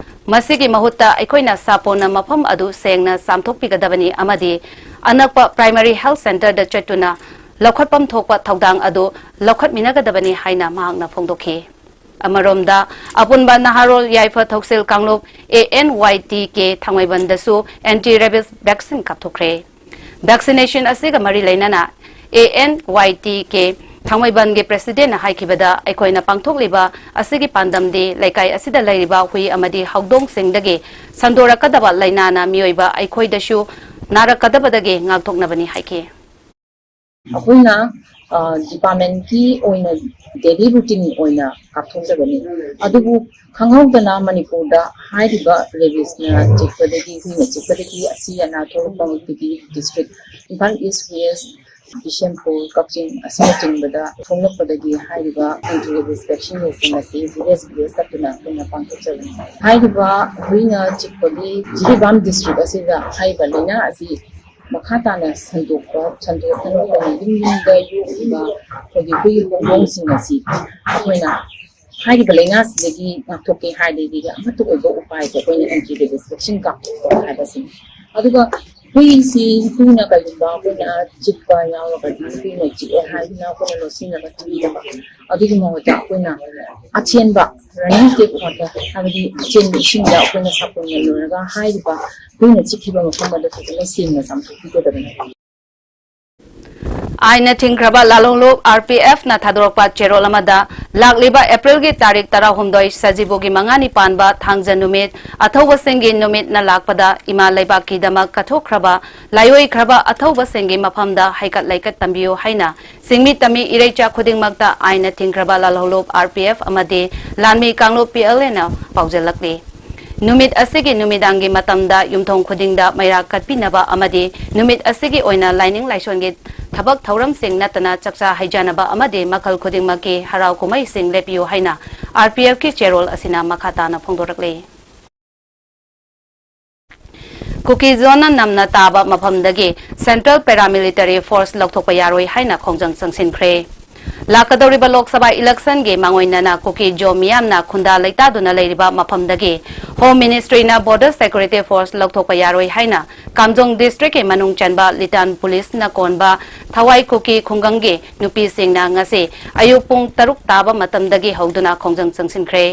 ꯃꯁꯤꯒꯤ ꯃꯍꯨꯠꯇ ꯑꯩꯈꯣꯏꯅ ꯁꯥꯄꯣꯟꯅ ꯃꯐꯝ ꯑꯗꯨ ꯁꯦꯡꯅ ꯆꯥꯝꯊꯣꯛꯄꯤꯒꯗꯕꯅꯤ ꯑꯃꯗꯤ ꯑꯅꯛꯄ ꯄ꯭ꯔꯥꯏꯃꯔꯤ ꯍꯦꯜꯊ ꯁꯦꯟꯇꯔꯗ ꯆꯠꯇꯨꯅ ꯂꯧꯈꯠꯐꯝ ꯊꯣꯛꯄ ꯊꯧꯗꯥꯡ ꯑꯗꯨ ꯂꯧꯈꯠꯃꯤꯟꯅꯒꯗꯕꯅꯤ ꯍꯥꯏꯅ ꯃꯍꯥꯛꯅ ꯐꯣꯡꯗꯣꯛꯈꯤ꯫ ꯑꯃꯔꯣꯝꯗ, ꯑꯄꯨꯟꯕ ꯅꯍꯥꯔꯣꯜ ꯌꯥꯏꯐ ꯊꯧꯁꯤꯜ ꯀꯥꯡꯂꯨꯞ, A N Y T K, ꯊꯥꯡꯃꯩꯕꯟꯗꯁꯨ ꯑꯦꯟꯇꯤ ꯔꯦꯕꯤꯁ ꯚꯦꯛꯁꯤꯟ ꯀꯥꯞꯊꯣꯛꯈ꯭ꯔꯦ꯫ ꯚꯦꯛꯁꯤꯅꯦꯁꯟ ꯑꯁꯤꯒ ꯃꯔꯤ ꯂꯩꯅꯅ A N Y T K ꯊꯥꯡꯃꯩꯕꯟꯒꯤ ꯄ꯭ꯔꯦꯁꯤꯗꯦꯟꯠꯅ ꯍꯥꯏꯈꯤꯕꯗ, ꯑꯩꯈꯣꯏꯅ ꯄꯥꯡꯊꯣꯛꯂꯤꯕ ꯑꯁꯤꯒꯤ ꯄꯥꯟꯗꯝꯗꯤ ꯂꯩꯀꯥꯏ ꯑꯁꯤꯗ ꯂꯩꯔꯤꯕ ꯍꯨꯏ ꯑꯃꯗꯤ ꯍꯧꯗꯣꯡꯁꯤꯡꯗꯒꯤ ꯁꯟꯗꯣꯔꯛꯀꯗꯕ ꯂꯥꯏꯅꯥꯅ ꯃꯤꯑꯣꯏꯕ ꯑꯩꯈꯣꯏꯗꯁꯨ ꯅꯥꯔꯛꯀꯗꯕꯗꯒꯤ ꯉꯥꯛꯊꯣꯛꯅꯕꯅꯤ ꯍꯥꯏꯈꯤ꯫ ꯑꯩꯈꯣꯏꯅ, ꯑ, ꯗꯤꯄꯥꯔꯠꯃꯦꯟꯠꯀꯤ ꯑꯣꯏꯅ ꯗꯦꯂꯤ ꯔꯨꯇꯤꯟ ꯑꯣꯏꯅ ꯀꯥꯞꯊꯣꯛꯆꯕꯅꯤ꯫ ꯑꯗꯨꯕꯨ ꯈꯪꯍꯧꯗꯅ ꯃꯅꯤꯄꯨꯔꯗ ꯍꯥꯏꯔꯤꯕ ꯔꯦꯕꯤꯁꯅ ꯆꯤꯛꯄꯗꯒꯤ, ꯍꯨꯏꯅ ꯆꯤꯛꯄꯗꯒꯤ ꯑꯁꯤ ꯑꯅꯥ ꯊꯣꯛꯂꯛꯄ ꯍꯧꯖꯤꯛꯇꯤ ꯗꯤꯁꯇ꯭ꯔꯤꯛ ꯏꯝꯐꯥꯜ ꯏꯁ, ꯋꯦꯁ, ꯕꯤꯁꯦꯝꯄꯨꯔ, ꯀꯛꯆꯤꯡ ꯑꯁꯤꯅꯆꯤꯡꯕꯗ ꯊꯣꯛꯂꯛꯄꯗꯒꯤ ꯍꯥꯏꯔꯤꯕ ꯑꯦꯟꯇꯤ ꯔꯦꯕꯤꯁ ꯚꯦꯛꯁꯤꯅꯦꯁꯟ ꯑꯁꯤ ꯚꯤꯂꯦꯖ ꯚꯤꯂꯦꯖ ꯆꯠꯇꯨꯅ ꯑꯩꯈꯣꯏꯅ ꯄꯥꯡꯊꯣꯛꯆꯕꯅꯤ꯫ ꯍꯥꯏꯔꯤꯕ ꯍꯨꯏꯅ ꯆꯤꯛꯄꯒꯤ ꯖꯤꯔꯤꯕꯥꯝ ꯗꯤꯁꯇ꯭ꯔꯤꯛ ꯑꯁꯤꯗ ꯍꯥꯏꯔꯤꯕ ꯂꯥꯏꯅꯥ ꯑꯁꯤ ꯃꯈꯥ ꯇꯥꯅ ꯁꯟꯗꯣꯛꯄ ꯁꯟꯗꯣꯛꯇꯅ ꯑꯩꯈꯣꯏꯅ ꯌꯨꯝ ꯌꯨꯝꯗ ꯌꯣꯛꯂꯤꯕ ꯑꯩꯈꯣꯏꯒꯤ ꯍꯨꯏ ꯍꯧꯗꯣꯡꯁꯤꯡ ꯑꯁꯤ ꯑꯩꯈꯣꯏꯅ ꯍꯥꯏꯔꯤꯕ ꯂꯥꯏꯅꯥꯁꯤꯗꯒꯤ ꯉꯥꯛꯊꯣꯛꯀꯦ ꯍꯥꯏꯔꯗꯤ ꯑꯃꯠꯇ ꯑꯣꯏꯕ ꯎꯄꯥꯏꯁꯦ ꯑꯩꯈꯣꯏꯅ ꯑꯦꯟꯇꯤ ꯔꯦꯕꯤꯁ ꯚꯦꯛꯁꯤꯟ ꯀꯥꯞꯊꯣꯛꯄ ꯍꯥꯏꯕꯁꯤꯅꯤ꯫ ꯑꯗꯨꯒ ꯍꯨꯏꯁꯤ ꯍꯨꯏꯅ ꯀꯔꯤꯒꯨꯝꯕ ꯑꯩꯈꯣꯏꯅ ꯆꯤꯛꯄ ꯌꯥꯎꯔꯒꯗꯤ ꯍꯨꯏꯅ ꯆꯤꯛꯑꯦ ꯍꯥꯏꯗꯨꯅ ꯑꯩꯈꯣꯏꯅ ꯂꯣꯠꯁꯤꯟꯅꯕ ꯊꯝꯕꯤꯗꯕ, ꯑꯗꯨꯒꯤ ꯃꯍꯨꯠꯇ ꯑꯩꯈꯣꯏꯅ ꯑꯆꯦꯟꯕ running tap water ꯍꯥꯏꯕꯗꯤ ꯑꯆꯦꯟꯕ ꯏꯁꯤꯡꯗ ꯑꯩꯈꯣꯏꯅ ꯁꯥꯄꯣꯟꯅ ꯂꯣꯏꯔꯒ ꯍꯥꯏꯔꯤꯕ ꯍꯨꯏꯅ ꯆꯤꯛꯈꯤꯕ ꯃꯐꯝ ꯑꯗꯨ ꯐꯖꯅ ꯁꯦꯡꯅ ꯆꯥꯝꯊꯣꯛꯄꯤꯒꯗꯕꯅꯤ꯫ ꯑꯥꯏꯟꯅ ꯊꯤꯡꯈ꯭ꯔꯕ ꯂꯥꯜꯍꯧꯂꯨꯞ ꯑꯥꯔ ꯄꯤ ꯑꯦꯐꯅ ꯊꯥꯗꯣꯔꯛꯄ ꯆꯦꯔꯣꯜ ꯑꯃꯗ ꯂꯥꯛꯂꯤꯕ ꯑꯦꯄ꯭ꯔꯤꯜꯒꯤ ꯇꯥꯔꯤꯛ ꯇꯔꯥꯍꯨꯝꯗꯣꯏ ꯁꯖꯤꯕꯨꯒꯤ ꯃꯉꯥꯅꯤ ꯄꯥꯟꯕ ꯊꯥꯡꯖ ꯅꯨꯃꯤꯠ ꯑꯊꯧꯕꯁꯤꯡꯒꯤ ꯅꯨꯃꯤꯠꯅ ꯂꯥꯛꯄꯗ ꯏꯃꯥ ꯂꯩꯕꯥꯛꯀꯤꯗꯃꯛ ꯀꯠꯊꯣꯛꯈ꯭ꯔꯕ ꯂꯥꯏꯑꯣꯏꯈ꯭ꯔꯕ ꯑꯊꯧꯕꯁꯤꯡꯒꯤ ꯃꯐꯝꯗ ꯍꯩꯀꯠ ꯂꯩꯀꯠ ꯇꯝꯕꯤꯌꯨ ꯍꯥꯏꯅ ꯁꯤꯡꯃꯤ ꯇꯝꯃꯤ ꯏꯔꯩꯆꯥ ꯈꯨꯗꯤꯡꯃꯛꯇ ꯑꯥꯏꯟꯅ ꯊꯤꯡꯈ꯭ꯔꯕ ꯂꯥꯜꯍꯧꯂꯨꯞ ꯑꯥꯔ ꯄꯤ ꯑꯦꯐ ꯑꯃꯗꯤ ꯂꯥꯟꯃꯤ ꯀꯥꯡꯂꯨꯞ ꯄꯤ ꯑꯦꯜ ꯑꯦꯅ ꯄꯥꯎꯖꯦꯜꯂꯛꯂꯤ꯫ ꯅꯨꯃꯤꯠ ꯑꯁꯤꯒꯤ ꯅꯨꯃꯤꯗꯥꯡꯒꯤ ꯃꯇꯝꯗ ꯌꯨꯝꯊꯣꯡ ꯈꯨꯗꯤꯡꯗ ꯃꯩꯔꯥ ꯀꯠꯄꯤꯅꯕ ꯑꯃꯗꯤ ꯅꯨꯃꯤꯠ ꯑꯁꯤꯒꯤ ꯑꯣꯏꯅ ꯂꯥꯏꯅꯤꯡ ꯂꯥꯏꯁꯣꯟꯒꯤ ꯊꯕꯛ ꯊꯧꯔꯝꯁꯤꯡ ꯅꯠꯇꯅ ꯆꯥꯛꯆꯥ ꯍꯩꯖꯥꯅꯕ ꯑꯃꯗꯤ ꯃꯈꯜ ꯈꯨꯗꯤꯡꯃꯛꯀꯤ ꯍꯔꯥꯎ ꯀꯨꯝꯍꯩꯁꯤꯡ ꯂꯦꯞꯄꯤꯌꯨ ꯍꯥꯏꯅ ꯑꯥꯔ ꯄꯤ ꯑꯦꯐꯀꯤ ꯆꯦꯔꯣꯜ ꯑꯁꯤꯅ ꯃꯈꯥ ꯇꯥꯅ ꯐꯣꯡꯗꯣꯔꯛꯂꯤ꯫ ꯀꯨꯀꯤ ꯖꯣꯟꯅ ꯅꯝꯅ ꯇꯥꯕ ꯃꯐꯝꯗꯒꯤ ꯁꯦꯟꯇ꯭ꯔꯦꯜ ꯄꯦꯔꯥꯃꯤꯂꯤꯇꯔꯤ ꯐꯣꯔꯁ ꯂꯧꯊꯣꯛꯄ ꯌꯥꯔꯣꯏ ꯍꯥꯏꯅ ꯈꯣꯡꯖꯪ ꯆꯪꯁꯤꯟꯈ꯭ꯔꯦ꯫ ꯂꯥꯛꯀꯗꯧꯔꯤꯕ ꯂꯣꯛ ꯁꯚꯥ ꯏꯂꯦꯛꯁꯟꯒꯤ ꯃꯥꯡꯑꯣꯏꯅꯅ ꯀꯨꯀꯤ ꯖꯣ ꯃꯤꯌꯥꯝꯅ ꯈꯨꯟꯗꯥ ꯂꯩꯇꯥꯗꯨꯅ ꯂꯩꯔꯤꯕ ꯃꯐꯝꯗꯒꯤ ꯍꯣꯝ ꯃꯤꯅꯤꯁꯇ꯭ꯔꯤꯅ ꯕꯣꯔꯗꯔ ꯁꯦꯀ꯭ꯌꯨꯔꯤꯇꯤ ꯐꯣꯔꯁ ꯂꯧꯊꯣꯛꯄ ꯌꯥꯔꯣꯏ ꯍꯥꯏꯅ ꯀꯥꯝꯖꯣꯡ ꯗꯤꯁꯇ꯭ꯔꯤꯛꯀꯤ ꯃꯅꯨꯡ ꯆꯟꯕ ꯂꯤꯇꯥꯟ ꯄꯨꯂꯤꯁꯅ ꯀꯣꯟꯕ ꯊꯋꯥꯏ ꯀꯨꯀꯤ ꯈꯨꯡꯒꯪꯒꯤ ꯅꯨꯄꯤꯁꯤꯡꯅ ꯉꯁꯤ ꯑꯌꯨꯛ ꯄꯨꯡ ꯇꯔꯨꯛ ꯇꯥꯕ ꯃꯇꯝꯗꯒꯤ ꯍꯧꯗꯨꯅ ꯈꯣꯡꯖꯪ ꯆꯪꯁꯤꯟꯈ꯭ꯔꯦ꯫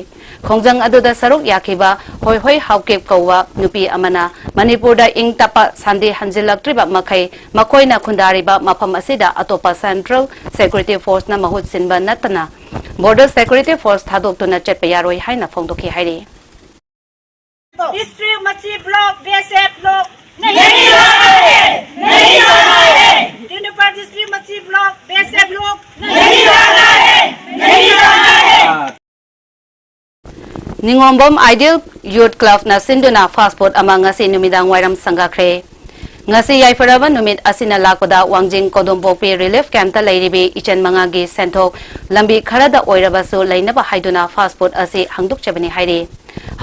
ꯈꯣꯡꯖꯪ ꯑꯗꯨꯗ ꯁꯔꯨꯛ ꯌꯥꯈꯤꯕ ꯍꯣꯏꯍꯣꯏ ꯍꯥꯎꯀꯦꯞ ꯀꯧꯕ ꯅꯨꯄꯤ ꯑꯃꯅ ꯃꯅꯤꯄꯨꯔꯗ ꯏꯪ ꯇꯞꯄ ꯁꯥꯟꯇꯤ ꯍꯟꯖꯤꯜꯂꯛꯇ꯭ꯔꯤꯕ ꯃꯈꯩ ꯃꯈꯣꯏꯅ ꯈꯨꯟꯗꯥꯔꯤꯕ ꯃꯐꯝ ꯑꯁꯤꯗ ꯑꯇꯣꯞꯄ ꯁꯦꯟꯇ꯭ꯔꯦꯜ ꯁꯦꯀ꯭ꯌꯨꯔꯤꯇꯤ ꯐꯣꯔꯁꯅ ꯃꯍꯨꯠ ꯁꯤꯟꯕ ꯅꯠꯇꯅ ꯕꯣꯔꯗꯔ ꯁꯦꯀ꯭ꯌꯨꯔꯤꯇꯤ ꯐꯣꯔꯁ ꯊꯥꯗꯣꯛꯇꯨꯅ ꯆꯠꯄ ꯌꯥꯔꯣꯏ ꯍꯥꯏꯅ ꯐꯣꯡꯗꯣꯛꯈꯤ ꯍꯥꯏꯔꯤ꯫ District Machi Block B S F लोग नहीं जाना है, नहीं जाना है। Tengnoupal District Machi Block B S F लोग नहीं जाना है, नहीं जाना है। ꯅꯤꯉꯣꯝꯕꯝ Ideal Youth Clubꯅ ꯁꯤꯟꯗꯨꯅ fast food ꯑꯃ ꯉꯁꯤ ꯅꯨꯃꯤꯗꯥꯡ ꯋꯥꯏꯔꯝ ꯁꯪꯒꯥꯈ꯭ꯔꯦ꯫ ꯉꯁꯤ ꯌꯥꯏꯐꯔꯕ ꯅꯨꯃꯤꯠ ꯑꯁꯤꯅ ꯂꯥꯛꯄꯗ ꯋꯥꯡꯖꯤꯡ ꯀꯣꯗꯣꯝꯕꯣꯛꯄꯤ ꯔꯤꯂꯤꯐ ꯀꯦꯝꯞꯇ ꯂꯩꯔꯤꯕꯤ ꯏꯆꯟ ꯃꯉꯥꯒꯤ ꯁꯦꯟꯊꯣꯛ ꯂꯝꯕꯤ ꯈꯔꯗ ꯑꯣꯏꯔꯕꯁꯨ ꯂꯩꯅꯕ ꯍꯥꯏꯗꯨꯅ ꯐꯥꯁ ꯐꯨꯗ ꯑꯁꯤ ꯍꯥꯡꯗꯣꯛꯆꯕꯅꯤ ꯍꯥꯏꯔꯤ꯫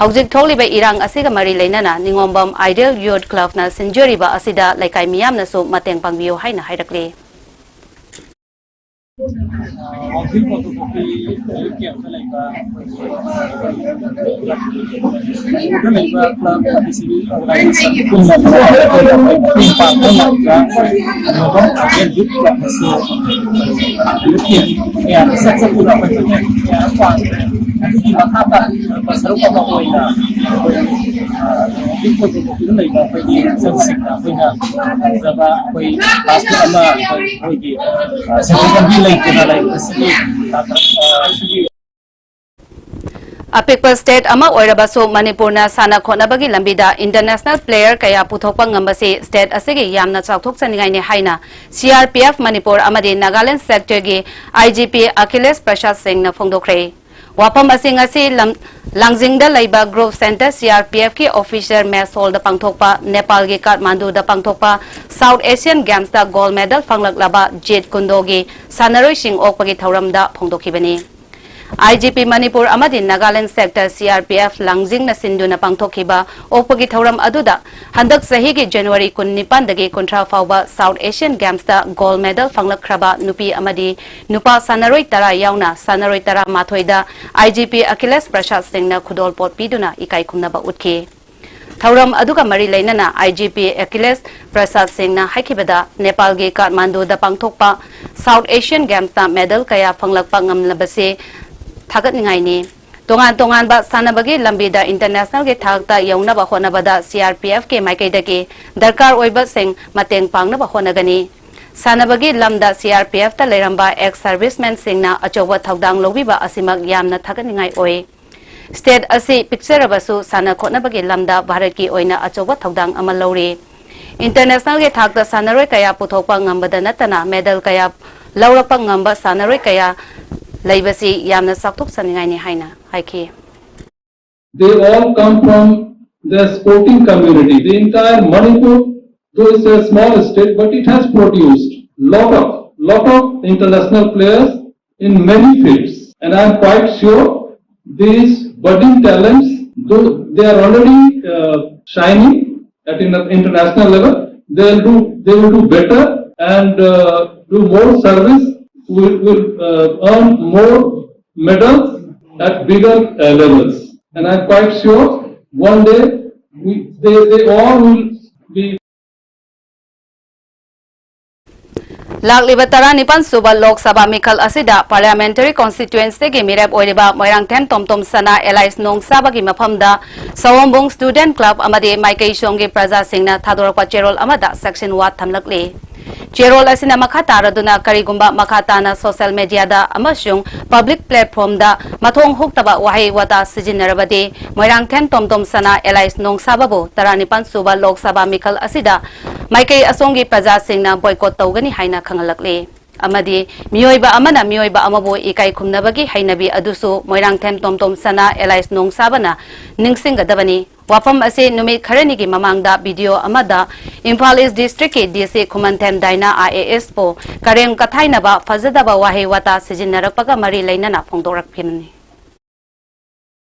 ꯍꯧꯖꯤꯛ ꯊꯣꯛꯂꯤꯕ ꯏꯔꯥꯡ ꯑꯁꯤꯒ ꯃꯔꯤ ꯂꯩꯅꯅ ꯅꯤꯉꯣꯝꯕꯝ ꯑꯥꯏꯗꯤꯌꯦꯜ ꯌꯨꯠ ꯀ꯭ꯂꯕꯅ ꯁꯤꯟꯖꯔꯤꯕ ꯑꯁꯤꯗ ꯂꯩꯀꯥꯏ ꯃꯤꯌꯥꯝꯅꯁꯨ ꯃꯇꯦꯡ ꯄꯥꯡꯕꯤꯌꯨ ꯍꯥꯏꯅ ꯍꯥꯏꯔꯛꯂꯤ꯫ ꯋꯥꯡꯖꯤꯡ ꯀꯣꯗꯣꯝꯕꯣꯛꯄꯤ ꯔꯤꯂꯤꯐ ꯀꯦꯝꯞꯇ ꯂꯩꯕ ꯂꯩꯕ ꯀ꯭ꯂꯕ ꯑꯃꯗꯤ ꯁꯤꯚꯤꯜ ꯑꯣꯔꯒꯅꯥꯏꯖꯦꯁꯟ ꯄꯨꯝꯅꯃꯛ ꯑꯩꯈꯣꯏꯅ ꯃꯇꯦꯡ ꯄꯥꯡꯕ ꯉꯝꯕ ꯅꯣꯕꯜ ꯑꯥꯏꯗꯤꯌꯦꯜ ꯌꯨꯠ ꯀ꯭ꯂꯕꯅꯁꯨ ꯔꯤꯂꯤꯐ ꯀꯦꯝꯞ ꯀꯌꯥꯗ ꯆꯠ ꯆꯠꯇꯨꯅ ꯑꯩꯈꯣꯏ ꯃꯇꯦꯡ ꯀꯌꯥ ꯄꯥꯡꯈ꯭ꯔꯦ꯫ ꯑꯗꯨꯒꯤ ꯃꯈꯥ ꯇꯥꯔꯛꯄ ꯁꯔꯨꯛ ꯑꯃ ꯑꯣꯏꯅ ꯑꯩꯈꯣꯏ ꯋꯥꯡꯖꯤꯡ ꯀꯣꯗꯣꯝꯕꯣꯛꯄꯤꯗ ꯂꯩꯕ ꯑꯩꯈꯣꯏꯒꯤ ꯏꯆꯜꯁꯤꯡꯗ ꯑꯩꯈꯣꯏꯅ ꯐꯖꯕ ꯑꯩꯈꯣꯏ ꯐꯥꯁ ꯐꯨꯗ ꯑꯃ ꯑꯩꯈꯣꯏ ꯃꯣꯏꯒꯤ ꯁꯦꯟꯊꯣꯛ ꯂꯝꯕꯤ ꯂꯩꯇꯅ ꯂꯩꯕꯁꯤꯒꯤ ꯇꯥꯟꯅ-, ꯑ, ꯁꯤꯒꯤ ꯑꯄꯤꯛꯄ ꯁ꯭ꯇꯦꯠ ꯑꯃ ꯑꯣꯏꯔꯕꯁꯨ ꯃꯅꯤꯄꯨꯔꯅ ꯁꯥꯟꯅ ꯈꯣꯠꯅꯕꯒꯤ ꯂꯝꯕꯤꯗ ꯏꯟꯇꯔꯅꯦꯁꯅꯦꯜ ꯄ꯭ꯂꯦꯌꯔ ꯀꯌꯥ ꯄꯨꯊꯣꯛꯄ ꯉꯝꯕꯁꯤ ꯁ꯭ꯇꯦꯠ ꯑꯁꯤꯒꯤ ꯌꯥꯝꯅ ꯆꯥꯎꯊꯣꯛꯆꯅꯤꯡꯉꯥꯏꯅꯤ ꯍꯥꯏꯅ ꯁꯤ ꯑꯥꯔ ꯄꯤ ꯑꯦꯐ ꯃꯅꯤꯄꯨꯔ ꯑꯃꯗꯤ ꯅꯥꯒꯥꯂꯦꯟꯗ ꯁꯦꯛꯇꯔꯒꯤ ꯑꯥꯏ ꯖꯤ ꯄꯤ ꯑꯈꯤꯂꯦꯁ ꯄ꯭ꯔꯁꯥꯗ ꯁꯤꯡꯅ ꯐꯣꯡꯗꯣꯛꯈ꯭ꯔꯦ꯫ ꯋꯥꯐꯝ ꯑꯁꯤ ꯉꯁꯤ ꯂꯝ-, ꯂꯥꯡꯖꯤꯡꯗ ꯂꯩꯕ group centre C R P ꯑꯦꯐꯀꯤ ꯑꯣꯐꯤꯁꯔ ꯃꯦꯁ ꯍꯣꯜꯗ ꯄꯥꯡꯊꯣꯛꯄ, ꯅꯦꯄꯥꯜꯒꯤ ꯀꯥꯊꯃꯥꯟꯗꯨꯗ ꯄꯥꯡꯊꯣꯛꯄ ꯁꯥꯎꯠ ꯑꯦꯁꯤꯌꯥꯟ ꯒꯦꯝꯁꯇ ꯒꯣꯜꯗ ꯃꯦꯗꯜ ꯐꯪꯂꯛꯂꯕ ꯖꯦꯠ ꯀꯨꯟꯗꯣꯒꯤ ꯁꯥꯟꯅꯔꯣꯏꯁꯤꯡ ꯑꯣꯛꯄꯒꯤ ꯊꯧꯔꯝꯗ ꯐꯣꯡꯗꯣꯛꯈꯤꯕꯅꯤ꯫ ꯑꯥꯏ ꯖꯤ ꯄꯤ ꯃꯅꯤꯄꯨꯔ ꯑꯃꯗꯤ Nagaland sector C R P F ꯂꯥꯡꯖꯤꯡꯅ ꯁꯤꯟꯗꯨꯅ ꯄꯥꯡꯊꯣꯛꯈꯤꯕ ꯑꯣꯛꯄꯒꯤ ꯊꯧꯔꯝ ꯑꯗꯨꯗ ꯍꯟꯗꯛ ꯆꯍꯤꯒꯤ ꯖꯅꯋꯥꯔꯤ ꯀꯨꯟꯅꯤꯄꯥꯟꯗꯒꯤ ꯀꯨꯟꯊ꯭ꯔꯥ ꯐꯥꯎꯕ ꯁꯥꯎꯠ ꯑꯦꯁꯤꯌꯥꯟ ꯒꯦꯝꯁꯇ ꯒꯣꯜꯗ ꯃꯦꯗꯜ ꯐꯪꯂꯛꯈ꯭ꯔꯕ ꯅꯨꯄꯤ ꯑꯃꯗꯤ ꯅꯨꯄꯥ ꯁꯥꯟꯅꯔꯣꯏ ꯇꯔꯥ ꯌꯥꯎꯅ ꯁꯥꯟꯅꯔꯣꯏ ꯇꯔꯥꯃꯥꯊꯣꯏꯗ ꯑꯥꯏ ꯖꯤ ꯄꯤ ꯑꯈꯤꯂꯦꯁ ꯄ꯭ꯔꯁꯥꯗ ꯁꯤꯡꯅ ꯈꯨꯗꯣꯜꯄꯣꯠ ꯄꯤꯗꯨꯅ ꯏꯀꯥꯏ ꯈꯨꯝꯅꯕ ꯎꯠꯈꯤ꯫ ꯊꯧꯔꯝ ꯑꯗꯨꯒ ꯃꯔꯤ ꯂꯩꯅꯅ ꯑꯥꯏ ꯖꯤ ꯄꯤ ꯑꯈꯤꯂꯦꯁ ꯄ꯭ꯔꯁꯥꯗ ꯁꯤꯡꯅ ꯍꯥꯏꯈꯤꯕꯗ, ꯅꯦꯄꯥꯜꯒꯤ ꯀꯥꯊꯃꯥꯟꯗꯨꯗ ꯄꯥꯡꯊꯣꯛꯄ ꯁꯥꯎꯠ ꯑꯦꯁꯤꯌꯥꯟ ꯒꯦꯝꯁꯇ ꯃꯦꯗꯜ ꯀꯌꯥ ꯐꯪꯂꯛꯄ ꯉꯝꯂꯕꯁꯤ ꯊꯥꯒꯠꯅꯤꯡꯉꯥꯏꯅꯤ꯫ ꯇꯣꯉꯥꯟ ꯇꯣꯉꯥꯟꯕ ꯁꯥꯟꯅꯕꯒꯤ ꯂꯝꯕꯤꯗ ꯏꯟꯇꯔꯅꯦꯁꯅꯦꯜꯒꯤ ꯊꯥꯛꯇ ꯌꯧꯅꯕ ꯍꯣꯠꯅꯕꯗ ꯁꯤ ꯑꯥꯔ ꯄꯤ ꯑꯦꯐꯀꯤ ꯃꯥꯏꯀꯩꯗꯒꯤ ꯗꯔꯀꯥꯔ ꯑꯣꯏꯕꯁꯤꯡ ꯃꯇꯦꯡ ꯄꯥꯡꯅꯕ ꯍꯣꯠꯅꯒꯅꯤ꯫ ꯁꯥꯟꯅꯕꯒꯤ ꯂꯝꯗ ꯁꯤ ꯑꯥꯔ ꯄꯤ ꯑꯦꯐꯇ ꯂꯩꯔꯝꯕ ꯑꯦꯛꯁ ꯁꯔꯚꯤꯁꯃꯦꯟꯁꯤꯡꯅ ꯑꯆꯧꯕ ꯊꯧꯗꯥꯡ ꯂꯧꯕꯤꯕ ꯑꯁꯤꯃꯛ ꯌꯥꯝꯅ ꯊꯥꯒꯠꯅꯤꯡꯉꯥꯏ ꯑꯣꯏ꯫ ꯁ꯭ꯇꯦꯠ ꯑꯁꯤ ꯄꯤꯛꯆꯔꯕꯁꯨ ꯁꯥꯟꯅ ꯈꯣꯠꯅꯕꯒꯤ ꯂꯝꯗ ꯚꯥꯔꯠꯀꯤ ꯑꯣꯏꯅ ꯑꯆꯧꯕ ꯊꯧꯗꯥꯡ ꯑꯃ ꯂꯧꯔꯤ꯫ ꯏꯟꯇꯔꯅꯦꯁꯅꯦꯜꯒꯤ ꯊꯥꯛꯇ ꯁꯥꯟꯅꯔꯣꯏ ꯀꯌꯥ ꯄꯨꯊꯣꯛꯄ ꯉꯝꯕꯗ ꯅꯠꯇꯅ ꯃꯦꯗꯜ ꯀꯌꯥ ꯂꯧꯔꯛꯄ ꯉꯝꯕ ꯁꯥꯟꯅꯔꯣꯏ ꯀꯌꯥ ꯂꯩꯕꯁꯤ ꯌꯥꯝꯅ ꯆꯥꯎꯊꯣꯛꯆꯅꯤꯡꯉꯥꯏꯅꯤ ꯍꯥꯏꯅ ꯍꯥꯏꯈꯤ꯫ They all come from the sporting community. The entire Manipur though it's a small state, but it has produced lot of lot of international players in many fields. And I'm quite sure these budding talents, though they are already uh, shining at an international level, they'll do they will do better and uh, do more service. Will, will uh, earn more medals at bigger uh, levels. And I'm quite sure one day we, they, they all will be ꯂꯥꯛꯂꯤꯕ ꯇꯔꯥꯅꯤꯄꯥꯟ ꯁꯨꯕ ꯂꯣꯛ ꯁꯚꯥ ꯃꯤꯈꯜ ꯑꯁꯤꯗ parliamentary ꯀꯣꯟꯁꯇꯤꯇ꯭ꯋꯦꯟꯁꯤꯒꯤ ꯃꯤꯔꯦꯞ ꯑꯣꯏꯔꯤꯕ ꯃꯣꯏꯔꯥꯡꯊꯦꯝ ꯇꯣꯝꯇꯣꯝ ꯁꯅꯥ alias ꯅꯣꯡꯁꯥꯕꯒꯤ ꯃꯐꯝꯗ ꯁꯑꯣꯝꯕꯨꯡ student club ꯑꯃꯗꯤ ꯃꯥꯏꯀꯩ ꯁꯣꯝꯒꯤ ꯄ꯭ꯔꯖꯥꯁꯤꯡꯅ ꯊꯥꯗꯣꯔꯛꯄ ꯆꯦꯔꯣꯜ ꯑꯃꯗ ꯁꯦꯛꯁꯟ ꯋꯥ ꯊꯝꯂꯛꯂꯤ꯫ ꯆꯦꯔꯣꯜ ꯑꯁꯤꯅ ꯃꯈꯥ ꯇꯥꯔꯗꯨꯅ ꯀꯔꯤꯒꯨꯝꯕ ꯃꯈꯥ ꯇꯥꯅ ꯁꯣꯁꯤꯌꯦꯜ ꯃꯦꯗꯤꯌꯥꯗ ꯑꯃꯁꯨꯡ ꯄꯕ꯭ꯂꯤꯛ ꯄ꯭ꯂꯦꯠꯐꯣꯔꯝꯗ ꯃꯊꯣꯡ ꯍꯨꯛꯇꯕ ꯋꯥꯍꯩ ꯋꯥꯇꯥ ꯁꯤꯖꯤꯟꯅꯔꯕꯗꯤ ꯃꯣꯏꯔꯥꯡꯊꯦꯝ ꯇꯣꯝꯇꯣꯝ ꯁꯅꯥ ꯑꯦꯂꯥꯏꯁ ꯅꯣꯡꯁꯥꯕꯕꯨ ꯇꯔꯥꯅꯤꯄꯥꯟ ꯁꯨꯕ ꯂꯣꯛ ꯁꯚꯥ ꯃꯤꯈꯜ ꯑꯁꯤꯗ ꯃꯥꯏꯀꯩ ꯑꯁꯣꯝꯒꯤ ꯄ꯭ꯔꯖꯥꯁꯤꯡꯅ ꯕꯣꯏꯀꯣꯠ ꯇꯧꯒꯅꯤ ꯍꯥꯏꯅ ꯈꯪꯍꯜꯂꯛꯂꯤ꯫ ꯑꯃꯗꯤ ꯃꯤꯑꯣꯏꯕ ꯑꯃꯅ ꯃꯤꯑꯣꯏꯕ ꯑꯃꯕꯨ ꯏꯀꯥꯏ ꯈꯨꯝꯅꯕꯒꯤ ꯍꯩꯅꯕꯤ ꯑꯗꯨꯁꯨ ꯃꯣꯏꯔꯥꯡꯊꯦꯝ ꯇꯣꯝꯇꯣꯝ ꯁꯅꯥ ꯑꯦꯂꯥꯏꯁ ꯅꯣꯡꯁꯥꯕꯅ ꯅꯤꯡꯁꯤꯡꯒꯗꯕꯅꯤ꯫ ꯋꯥꯐꯝ ꯑꯁꯤ ꯅꯨꯃꯤꯠ ꯈꯔꯅꯤꯒꯤ ꯃꯃꯥꯡꯗ ꯚꯤꯗꯤꯑꯣ ꯑꯃꯗ ꯏꯝꯐꯥꯜ ꯏꯁ ꯗꯤꯁꯇ꯭ꯔꯤꯛꯀꯤ ꯗꯤ ꯁꯤ ꯈꯨꯃꯟꯊꯦꯝ ꯗꯥꯏꯅꯥ ꯑꯥꯏ ꯑꯦ ꯑꯦꯁꯄꯨ ꯀꯔꯦꯝ ꯀꯊꯥꯏꯅꯕ ꯐꯖꯗꯕ ꯋꯥꯍꯩ ꯋꯥꯇꯥ ꯁꯤꯖꯤꯟꯅꯔꯛꯄꯒ ꯃꯔꯤ ꯂꯩꯅꯅ ꯐꯣꯡꯗꯣꯔꯛꯈꯤꯕꯅꯤ꯫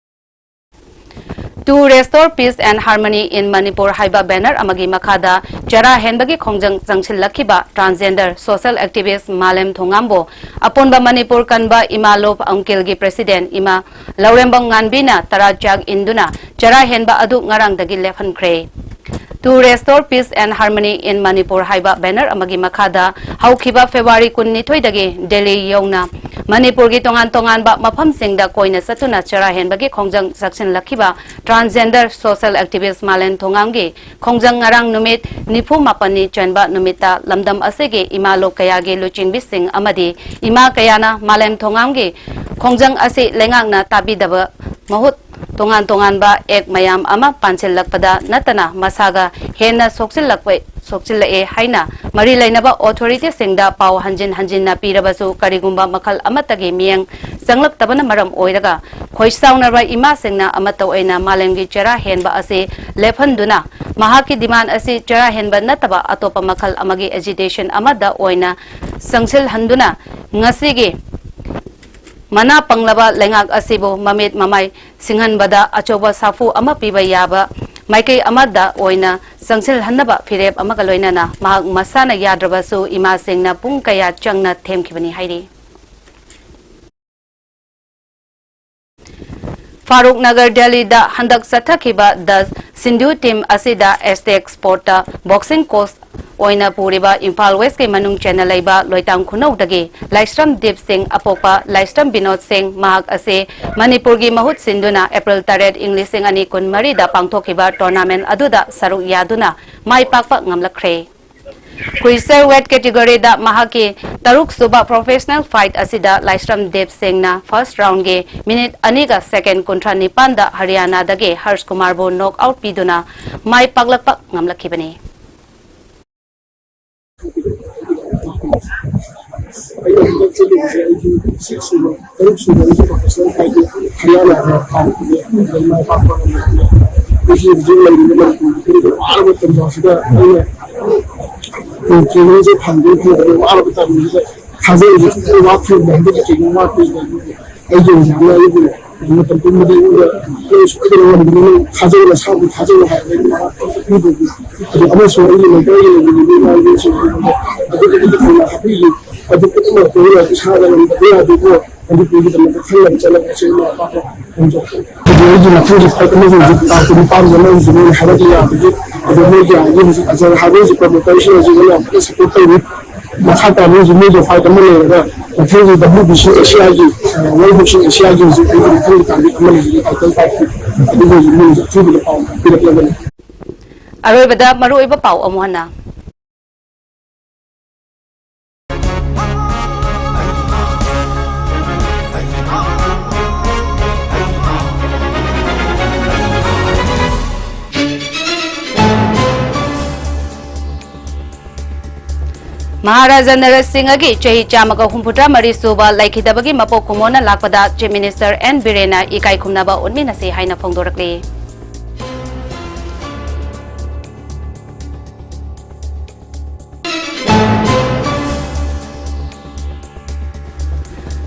To Restore Peace and Harmony in Manipur ꯍꯥꯏꯕ ꯕꯦꯅꯔ ꯑꯃꯒꯤ ꯃꯈꯥꯗ ꯆꯔꯥ ꯍꯦꯟꯕꯒꯤ ꯈꯣꯡꯖꯪ ꯆꯪꯁꯤꯜꯂꯛꯈꯤꯕ ꯇ꯭ꯔꯥꯟꯁꯖꯦꯟꯗꯔ ꯁꯣꯁꯤꯌꯦꯜ ꯑꯦꯛꯇꯤꯚꯤꯁ꯭ꯠ ꯃꯥꯂꯦꯝ ꯊꯣꯉꯥꯝꯕꯨ ꯑꯄꯨꯟꯕ ꯃꯅꯤꯄꯨꯔ ꯀꯟꯕ ꯏꯃꯥ ꯂꯣꯞ ꯑꯪꯀꯤꯜꯒꯤ ꯄ꯭ꯔꯦꯁꯤꯗꯦꯟꯠ ꯏꯃꯥ ꯂꯧꯔꯦꯝꯕꯝ ꯉꯥꯟꯕꯤꯅ ꯇꯔꯥ ꯆꯥꯛ ꯏꯟꯗꯨꯅ ꯆꯔꯥ ꯍꯦꯟꯕ ꯑꯗꯨ ꯉꯔꯥꯡꯗꯒꯤ ꯂꯦꯞꯍꯟꯈ꯭ꯔꯦ꯫ To Restore Peace and Harmony in Manipur ꯍꯥꯏꯕ ꯕꯦꯅꯔ ꯑꯃꯒꯤ ꯃꯈꯥꯗ ꯍꯧꯈꯤꯕ ꯐꯦꯕ꯭ꯔꯨꯋꯥꯔꯤ ꯀꯨꯟꯅꯤꯊꯣꯏꯗꯒꯤ ꯗꯦꯜꯂꯤ ꯌꯧꯅ ꯃꯅꯤꯄꯨꯔꯒꯤ ꯇꯣꯉꯥꯟ ꯇꯣꯉꯥꯟꯕ ꯃꯐꯝꯁꯤꯡꯗ ꯀꯣꯏꯅ ꯆꯠꯇꯨꯅ ꯆꯔꯥ ꯍꯦꯟꯕꯒꯤ ꯈꯣꯡꯖꯪ ꯆꯪꯁꯤꯜꯂꯛꯈꯤꯕ ꯇ꯭ꯔꯥꯟꯁꯖꯦꯟꯗꯔ ꯁꯣꯁꯤꯌꯦꯜ ꯑꯦꯛꯇꯤꯚꯤꯁ꯭ꯠ ꯃꯥꯂꯦꯝ ꯊꯣꯉꯥꯝꯒꯤ ꯈꯣꯡꯖꯪ ꯉꯔꯥꯡ ꯅꯨꯃꯤꯠ ꯅꯤꯐꯨ ꯃꯥꯄꯟꯅꯤ ꯆꯟꯕ ꯅꯨꯃꯤꯠꯇ ꯂꯝꯗꯝ ꯑꯁꯤꯒꯤ ꯏꯃꯥ ꯂꯣꯞ ꯀꯌꯥꯒꯤ ꯂꯨꯆꯤꯡꯕꯤꯁꯤꯡ ꯑꯃꯗꯤ ꯏꯃꯥ ꯀꯌꯥꯅ ꯃꯥꯂꯦꯝ ꯊꯣꯉꯥꯝꯒꯤ ꯈꯣꯡꯖꯪ ꯑꯁꯤ ꯂꯩꯉꯥꯛꯅ ꯇꯥꯕꯤꯗꯕ ꯃꯍꯨꯠ ꯇꯣꯉꯥꯟ ꯇꯣꯉꯥꯟꯕ ꯑꯦꯛ ꯃꯌꯥꯝ ꯑꯃ ꯄꯥꯟꯁꯤꯜꯂꯛꯄꯗ ꯅꯠꯇꯅ ꯃꯁꯥꯒ ꯍꯦꯟꯅ ꯁꯣꯛꯆꯤꯜꯂꯛꯄ ꯁꯣꯛꯆꯤꯜꯂꯛꯑꯦ ꯍꯥꯏꯅ ꯃꯔꯤ ꯂꯩꯅꯕ ꯑꯣꯊꯣꯔꯤꯇꯤꯁꯤꯡꯗ ꯄꯥꯎ ꯍꯟꯖꯤꯟ ꯍꯟꯖꯤꯟꯅ ꯄꯤꯔꯕꯁꯨ ꯀꯔꯤꯒꯨꯝꯕ ꯃꯈꯜ ꯑꯃꯠꯇꯒꯤ ꯃꯤꯠꯌꯦꯡ ꯆꯪꯂꯛꯇꯕꯅ ꯃꯔꯝ ꯑꯣꯏꯔꯒ ꯈꯣꯏꯁꯥꯎꯅꯔꯕ ꯏꯃꯥꯁꯤꯡꯅ ꯑꯃꯠꯇ ꯑꯣꯏꯅ ꯃꯥꯂꯦꯝꯒꯤ ꯆꯔꯥ ꯍꯦꯟꯕ ꯑꯁꯤ ꯂꯦꯞꯍꯟꯗꯨꯅ ꯃꯍꯥꯛꯀꯤ demand ꯑꯁꯤ ꯆꯔꯥ ꯍꯦꯟꯕ ꯅꯠꯇꯕ ꯑꯇꯣꯞꯄ ꯃꯈꯜ ꯑꯃꯒꯤ agitation ꯑꯃꯗ ꯑꯣꯏꯅ ꯆꯪꯁꯤꯜꯍꯟꯗꯨꯅ ꯉꯁꯤꯒꯤ ꯃꯅꯥ ꯄꯪꯂꯕ ꯂꯩꯉꯥꯛ ꯑꯁꯤꯕꯨ ꯃꯃꯤꯠ ꯃꯃꯥꯏ ꯁꯤꯡꯍꯟꯕꯗ ꯑꯆꯧꯕ ꯁꯥꯐꯨ ꯑꯃ ꯄꯤꯕ ꯌꯥꯕ ꯃꯥꯏꯀꯩ ꯑꯃꯗ ꯑꯣꯏꯅ ꯆꯪꯁꯤꯜꯍꯟꯅꯕ ꯐꯤꯔꯦꯞ ꯑꯃꯒ ꯂꯣꯏꯅꯅ ꯃꯍꯥꯛ ꯃꯁꯥꯅ ꯌꯥꯗ꯭ꯔꯕꯁꯨ ꯏꯃꯥꯁꯤꯡꯅ ꯄꯨꯡ ꯀꯌꯥ ꯆꯪꯅ ꯊꯦꯝꯈꯤꯕꯅꯤ ꯍꯥꯏꯔꯤ꯫ ꯐꯥꯔꯨꯛ ꯅꯒꯔ ꯗꯦꯜꯂꯤꯗ ꯍꯟꯗꯛ ꯆꯠꯊꯈꯤꯕ The Sindhu Team ꯑꯁꯤꯗ Aztec Sportꯇ boxing coach ꯑꯣꯏꯅ ꯄꯨꯔꯤꯕ ꯏꯝꯐꯥꯜ ꯋꯦꯁꯀꯤ ꯃꯅꯨꯡ ꯆꯟꯅ ꯂꯩꯕ ꯂꯣꯏꯇꯥꯡ ꯈꯨꯅꯧꯗꯒꯤ ꯂꯥꯏꯁ꯭ꯔꯝ ꯗꯤꯞ ꯁꯤꯡ ꯑꯄꯣꯛꯄ ꯂꯥꯏꯁ꯭ꯔꯝ ꯕꯤꯅꯣꯗ ꯁꯤꯡ, ꯃꯍꯥꯛ ꯑꯁꯤ ꯃꯅꯤꯄꯨꯔꯒꯤ ꯃꯍꯨꯠ ꯁꯤꯟꯗꯨꯅ ꯑꯦꯄ꯭ꯔꯤꯜ ꯇꯔꯦꯠ, ꯏꯪ ꯂꯤꯁꯤꯡ ꯑꯅꯤ ꯀꯨꯟꯃꯔꯤꯗ ꯄꯥꯡꯊꯣꯛꯈꯤꯕ tournament ꯑꯗꯨꯗ ꯁꯔꯨꯛ ꯌꯥꯗꯨꯅ ꯃꯥꯏ ꯄꯥꯛꯄ ꯉꯝꯂꯛꯈ꯭ꯔꯦ꯫ Cruiserweight categoryꯗ ꯃꯍꯥꯛꯀꯤ ꯇꯔꯨꯛ ꯁꯨꯕ professional fight ꯑꯁꯤꯗ ꯂꯥꯏꯁ꯭ꯔꯝ ꯗꯤꯞ ꯁꯤꯡꯅ first roundꯒꯤ minute ꯑꯅꯤꯒ second ꯀꯨꯟꯊ꯭ꯔꯥ ꯅꯤꯄꯥꯟꯗ ꯍꯔꯤꯌꯥꯅꯥꯗꯒꯤ ꯍꯔꯁ ꯀꯨꯃꯥꯔꯕꯨ knock out ꯄꯤꯗꯨꯅ ꯃꯥꯏ ꯄꯥꯛꯂꯛꯄ ꯉꯝꯂꯛꯈꯤꯕꯅꯤ꯫ ꯑꯩꯅ ꯍꯟꯗꯛ ꯆꯠꯂꯤꯕꯁꯦ ꯑꯩꯒꯤ six ꯁꯨꯕ, ꯇꯔꯨꯛ ꯁꯨꯕ ꯑꯩꯒꯤ professional fight ꯍꯔꯤꯌꯥꯅꯥꯗ ꯇꯥꯔꯤꯕꯅꯤ꯫ ꯑꯗꯨꯗ ꯃꯥꯏ ꯄꯥꯛꯄ ꯉꯝꯂꯛꯄꯅꯤ꯫ ꯑꯩꯒꯤ ꯍꯧꯖꯤꯛ ꯂꯩꯔꯤꯕ ꯃꯅꯤꯄꯨꯔꯒꯤ ꯐꯤꯕꯝꯗ ꯋꯥꯔꯕ ꯇꯟꯖꯥꯁꯤꯗ ꯑꯩꯅ trainingꯁꯦ ꯐꯪꯗꯦ ꯐꯪꯗꯦ ꯋꯥꯔꯕ ꯇꯥꯏꯃꯤꯡꯁꯤꯗ ꯊꯥꯖꯕꯁꯦ ꯈꯤꯇꯪ ꯋꯥꯠꯈꯤꯕꯅꯦ꯫ ꯍꯟꯗꯛꯀꯤ training ꯋꯥꯠꯄꯁꯤꯗ ꯑꯩꯒꯤ ꯑꯣꯖꯥꯅ ꯑꯩꯕꯨ ꯃꯇꯝ ꯄꯨꯝꯕꯗ ꯑꯩꯉꯣꯟꯗ "ꯅꯪ ꯁꯣꯏꯗꯅ ꯉꯝꯒꯅꯤ, ꯅꯪ ꯊꯥꯖꯧ, ꯅꯁꯥꯕꯨ ꯊꯥꯖꯧ" ꯍꯥꯏꯕ ꯑꯩꯅ ꯃꯉꯣꯟꯗ ꯄꯤꯗꯕꯤ꯫ ꯑꯗꯨ ꯑꯃꯁꯨꯡ ꯑꯩꯒꯤ ꯂꯩꯀꯥꯏꯒꯤ ꯂꯩꯃꯤꯟꯅꯕ ꯏꯃꯥꯟꯅꯕꯁꯤꯡ ꯑꯗꯨꯗꯒꯤ ꯊꯧꯅꯥ ꯍꯥꯞꯄꯤꯔꯤ꯫ ꯑꯗꯨ ꯄꯨꯝꯅꯃꯛꯇꯨ ꯑꯩꯅ ꯏꯁꯥꯗ ꯉꯝꯗꯕ ꯌꯥꯗꯦꯀꯣ꯫ ꯃꯅꯤꯄꯨꯔꯒꯤꯗꯃꯛꯇ ꯈꯜꯂꯒ ꯆꯠꯂꯒ ꯆꯦꯟꯕ ꯄꯥꯛꯄ ꯉꯝꯖꯧ꯫ ꯑꯗꯨ ꯑꯩꯒꯤ ꯃꯊꯪꯒꯤ fight ꯑꯃꯁꯨ ꯍꯧꯖꯤꯛ ꯇꯥꯡ ꯀꯨꯟꯅꯤꯄꯥꯟꯗ ꯑꯃ ꯍꯧꯖꯤꯛ ꯃꯣꯏꯅ ꯍꯥꯏꯔꯛꯄ ꯌꯥꯕꯒꯤ, ꯑꯗꯨ ꯃꯣꯏꯒꯤ ꯍꯧꯖꯤꯛ ꯑꯖꯔ ꯍꯥꯏꯕ ꯍꯧꯖꯤꯛ promoterꯁꯤꯡ ꯍꯧꯖꯤꯛ ꯑꯩꯉꯣꯟꯗ ꯌꯥꯝ ꯀꯟꯅ support ꯇꯧꯔꯤ꯫ ꯃꯈꯥ ꯇꯥꯕ ꯍꯧꯖꯤꯛ ꯃꯣꯏꯒꯤ fight ꯑꯃ ꯂꯩꯔꯒ ꯃꯊꯪꯒꯤ W B C Asiaꯒꯤ, ꯑ, World Boxing Asiaꯒꯤ ꯍꯧꯖꯤꯛ ꯑꯩꯒꯤ ꯃꯊꯪꯒꯤ target ꯑꯃ ꯂꯩꯔꯤ, title fightꯀꯤ꯫ ꯑꯗꯨꯒꯤ ꯍꯧꯖꯤꯛ ꯃꯣꯏ ꯍꯧꯖꯤꯛ ꯑꯊꯨꯕꯗ ꯄꯥꯎ ꯄꯤꯔꯛꯂꯒꯅꯤ꯫ ꯑꯔꯣꯏꯕꯗ ꯃꯔꯨꯑꯣꯏꯕ ꯄꯥꯎ ꯑꯃꯨꯛ ꯍꯟꯅ꯫ ꯃꯍꯥꯔꯥꯖꯥ ꯅꯔꯁꯤꯡꯍꯒꯤ ꯆꯍꯤ ꯆꯥꯝꯃꯒ ꯍꯨꯝꯐꯨꯇꯔꯥ ꯃꯔꯤ ꯁꯨꯕ ꯂꯩꯈꯤꯗꯕꯒꯤ ꯃꯄꯣꯛ ꯀꯨꯝꯑꯣꯟꯅ ꯂꯥꯛꯄꯗ Chief Minister N ꯕꯤꯔꯦꯟꯅ ꯏꯀꯥꯏ ꯈꯨꯝꯅꯕ ꯎꯠꯃꯤꯟꯅꯁꯤ ꯍꯥꯏꯅ ꯐꯣꯡꯗꯣꯔꯛꯂꯤ꯫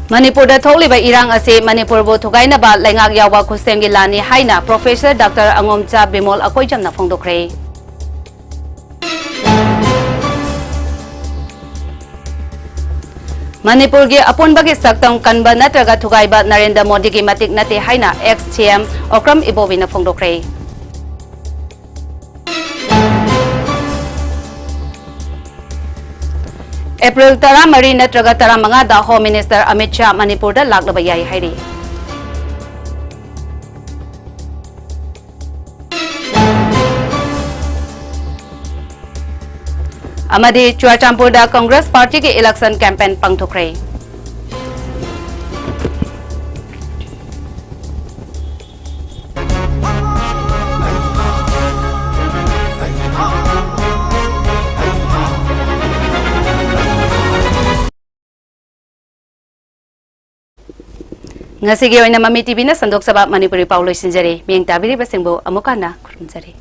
ꯃꯅꯤꯄꯨꯔꯗ ꯊꯣꯛꯂꯤꯕ ꯏꯔꯥꯡ ꯑꯁꯤ ꯃꯅꯤꯄꯨꯔꯕꯨ ꯊꯨꯒꯥꯏꯅꯕ ꯂꯩꯉꯥꯛ ꯌꯥꯎꯕ ꯈꯨꯠꯁꯦꯝꯒꯤ ꯂꯥꯟꯅꯤ ꯍꯥꯏꯅ ꯄ꯭ꯔꯣꯐꯦꯁꯔ ꯗꯥꯛꯇꯔ ꯑꯉꯣꯝꯆꯥ ꯕꯤꯃꯣꯜ ꯑꯀꯣꯏꯖꯝꯅ ꯐꯣꯡꯗꯣꯛꯈ꯭ꯔꯦ꯫ ꯃꯅꯤꯄꯨꯔꯒꯤ ꯑꯄꯨꯟꯕꯒꯤ ꯁꯛꯇꯝ ꯀꯟꯕ ꯅꯠꯇ꯭ꯔꯒ ꯊꯨꯒꯥꯏꯕ ꯅꯔꯦꯟꯗ꯭ꯔ ꯃꯣꯗꯤꯒꯤ ꯃꯇꯤꯛ ꯅꯠꯇꯦ ꯍꯥꯏꯅ ꯑꯦꯛꯁ ꯁꯤ ꯑꯦꯝ ꯑꯣꯀ꯭ꯔꯝ ꯏꯕꯣꯕꯤꯅ ꯐꯣꯡꯗꯣꯛꯈ꯭ꯔꯦ꯫ ꯑꯦꯄ꯭ꯔꯤꯜ ꯇꯔꯥꯃꯔꯤ ꯅꯠꯇ꯭ꯔꯒ ꯇꯔꯥꯃꯉꯥꯗ ꯍꯣꯝ ꯃꯤꯅꯤꯁꯇꯔ ꯑꯃꯤꯠ ꯁꯥꯍ ꯃꯅꯤꯄꯨꯔꯗ ꯂꯥꯛꯂꯕ ꯌꯥꯏ ꯍꯥꯏꯔꯤ꯫ ꯑꯃꯗꯤ ꯆꯨꯔꯆꯥꯟꯄꯨꯔꯗ ꯀꯪꯒ꯭ꯔꯦꯁ ꯄꯥꯔꯇꯤꯒꯤ ꯏꯂꯦꯛꯁꯟ ꯀꯦꯝꯄꯦꯟ ꯄꯥꯡꯊꯣꯛꯈ꯭ꯔꯦ꯫ ꯉꯁꯤꯒꯤ ꯑꯣꯏꯅ ꯃꯃꯤ ꯇꯤꯚꯤꯅ ꯁꯟꯗꯣꯛꯆꯕ ꯃꯅꯤꯄꯨꯔꯤ ꯄꯥꯎ ꯂꯣꯏꯁꯤꯟꯖꯔꯦ꯫ ꯃꯤꯠꯌꯦꯡ ꯇꯥꯕꯤꯔꯤꯕꯁꯤꯡꯕꯨ ꯑꯃꯨꯛ ꯍꯟꯅ ꯈꯨꯔꯨꯝꯖꯔꯤ꯫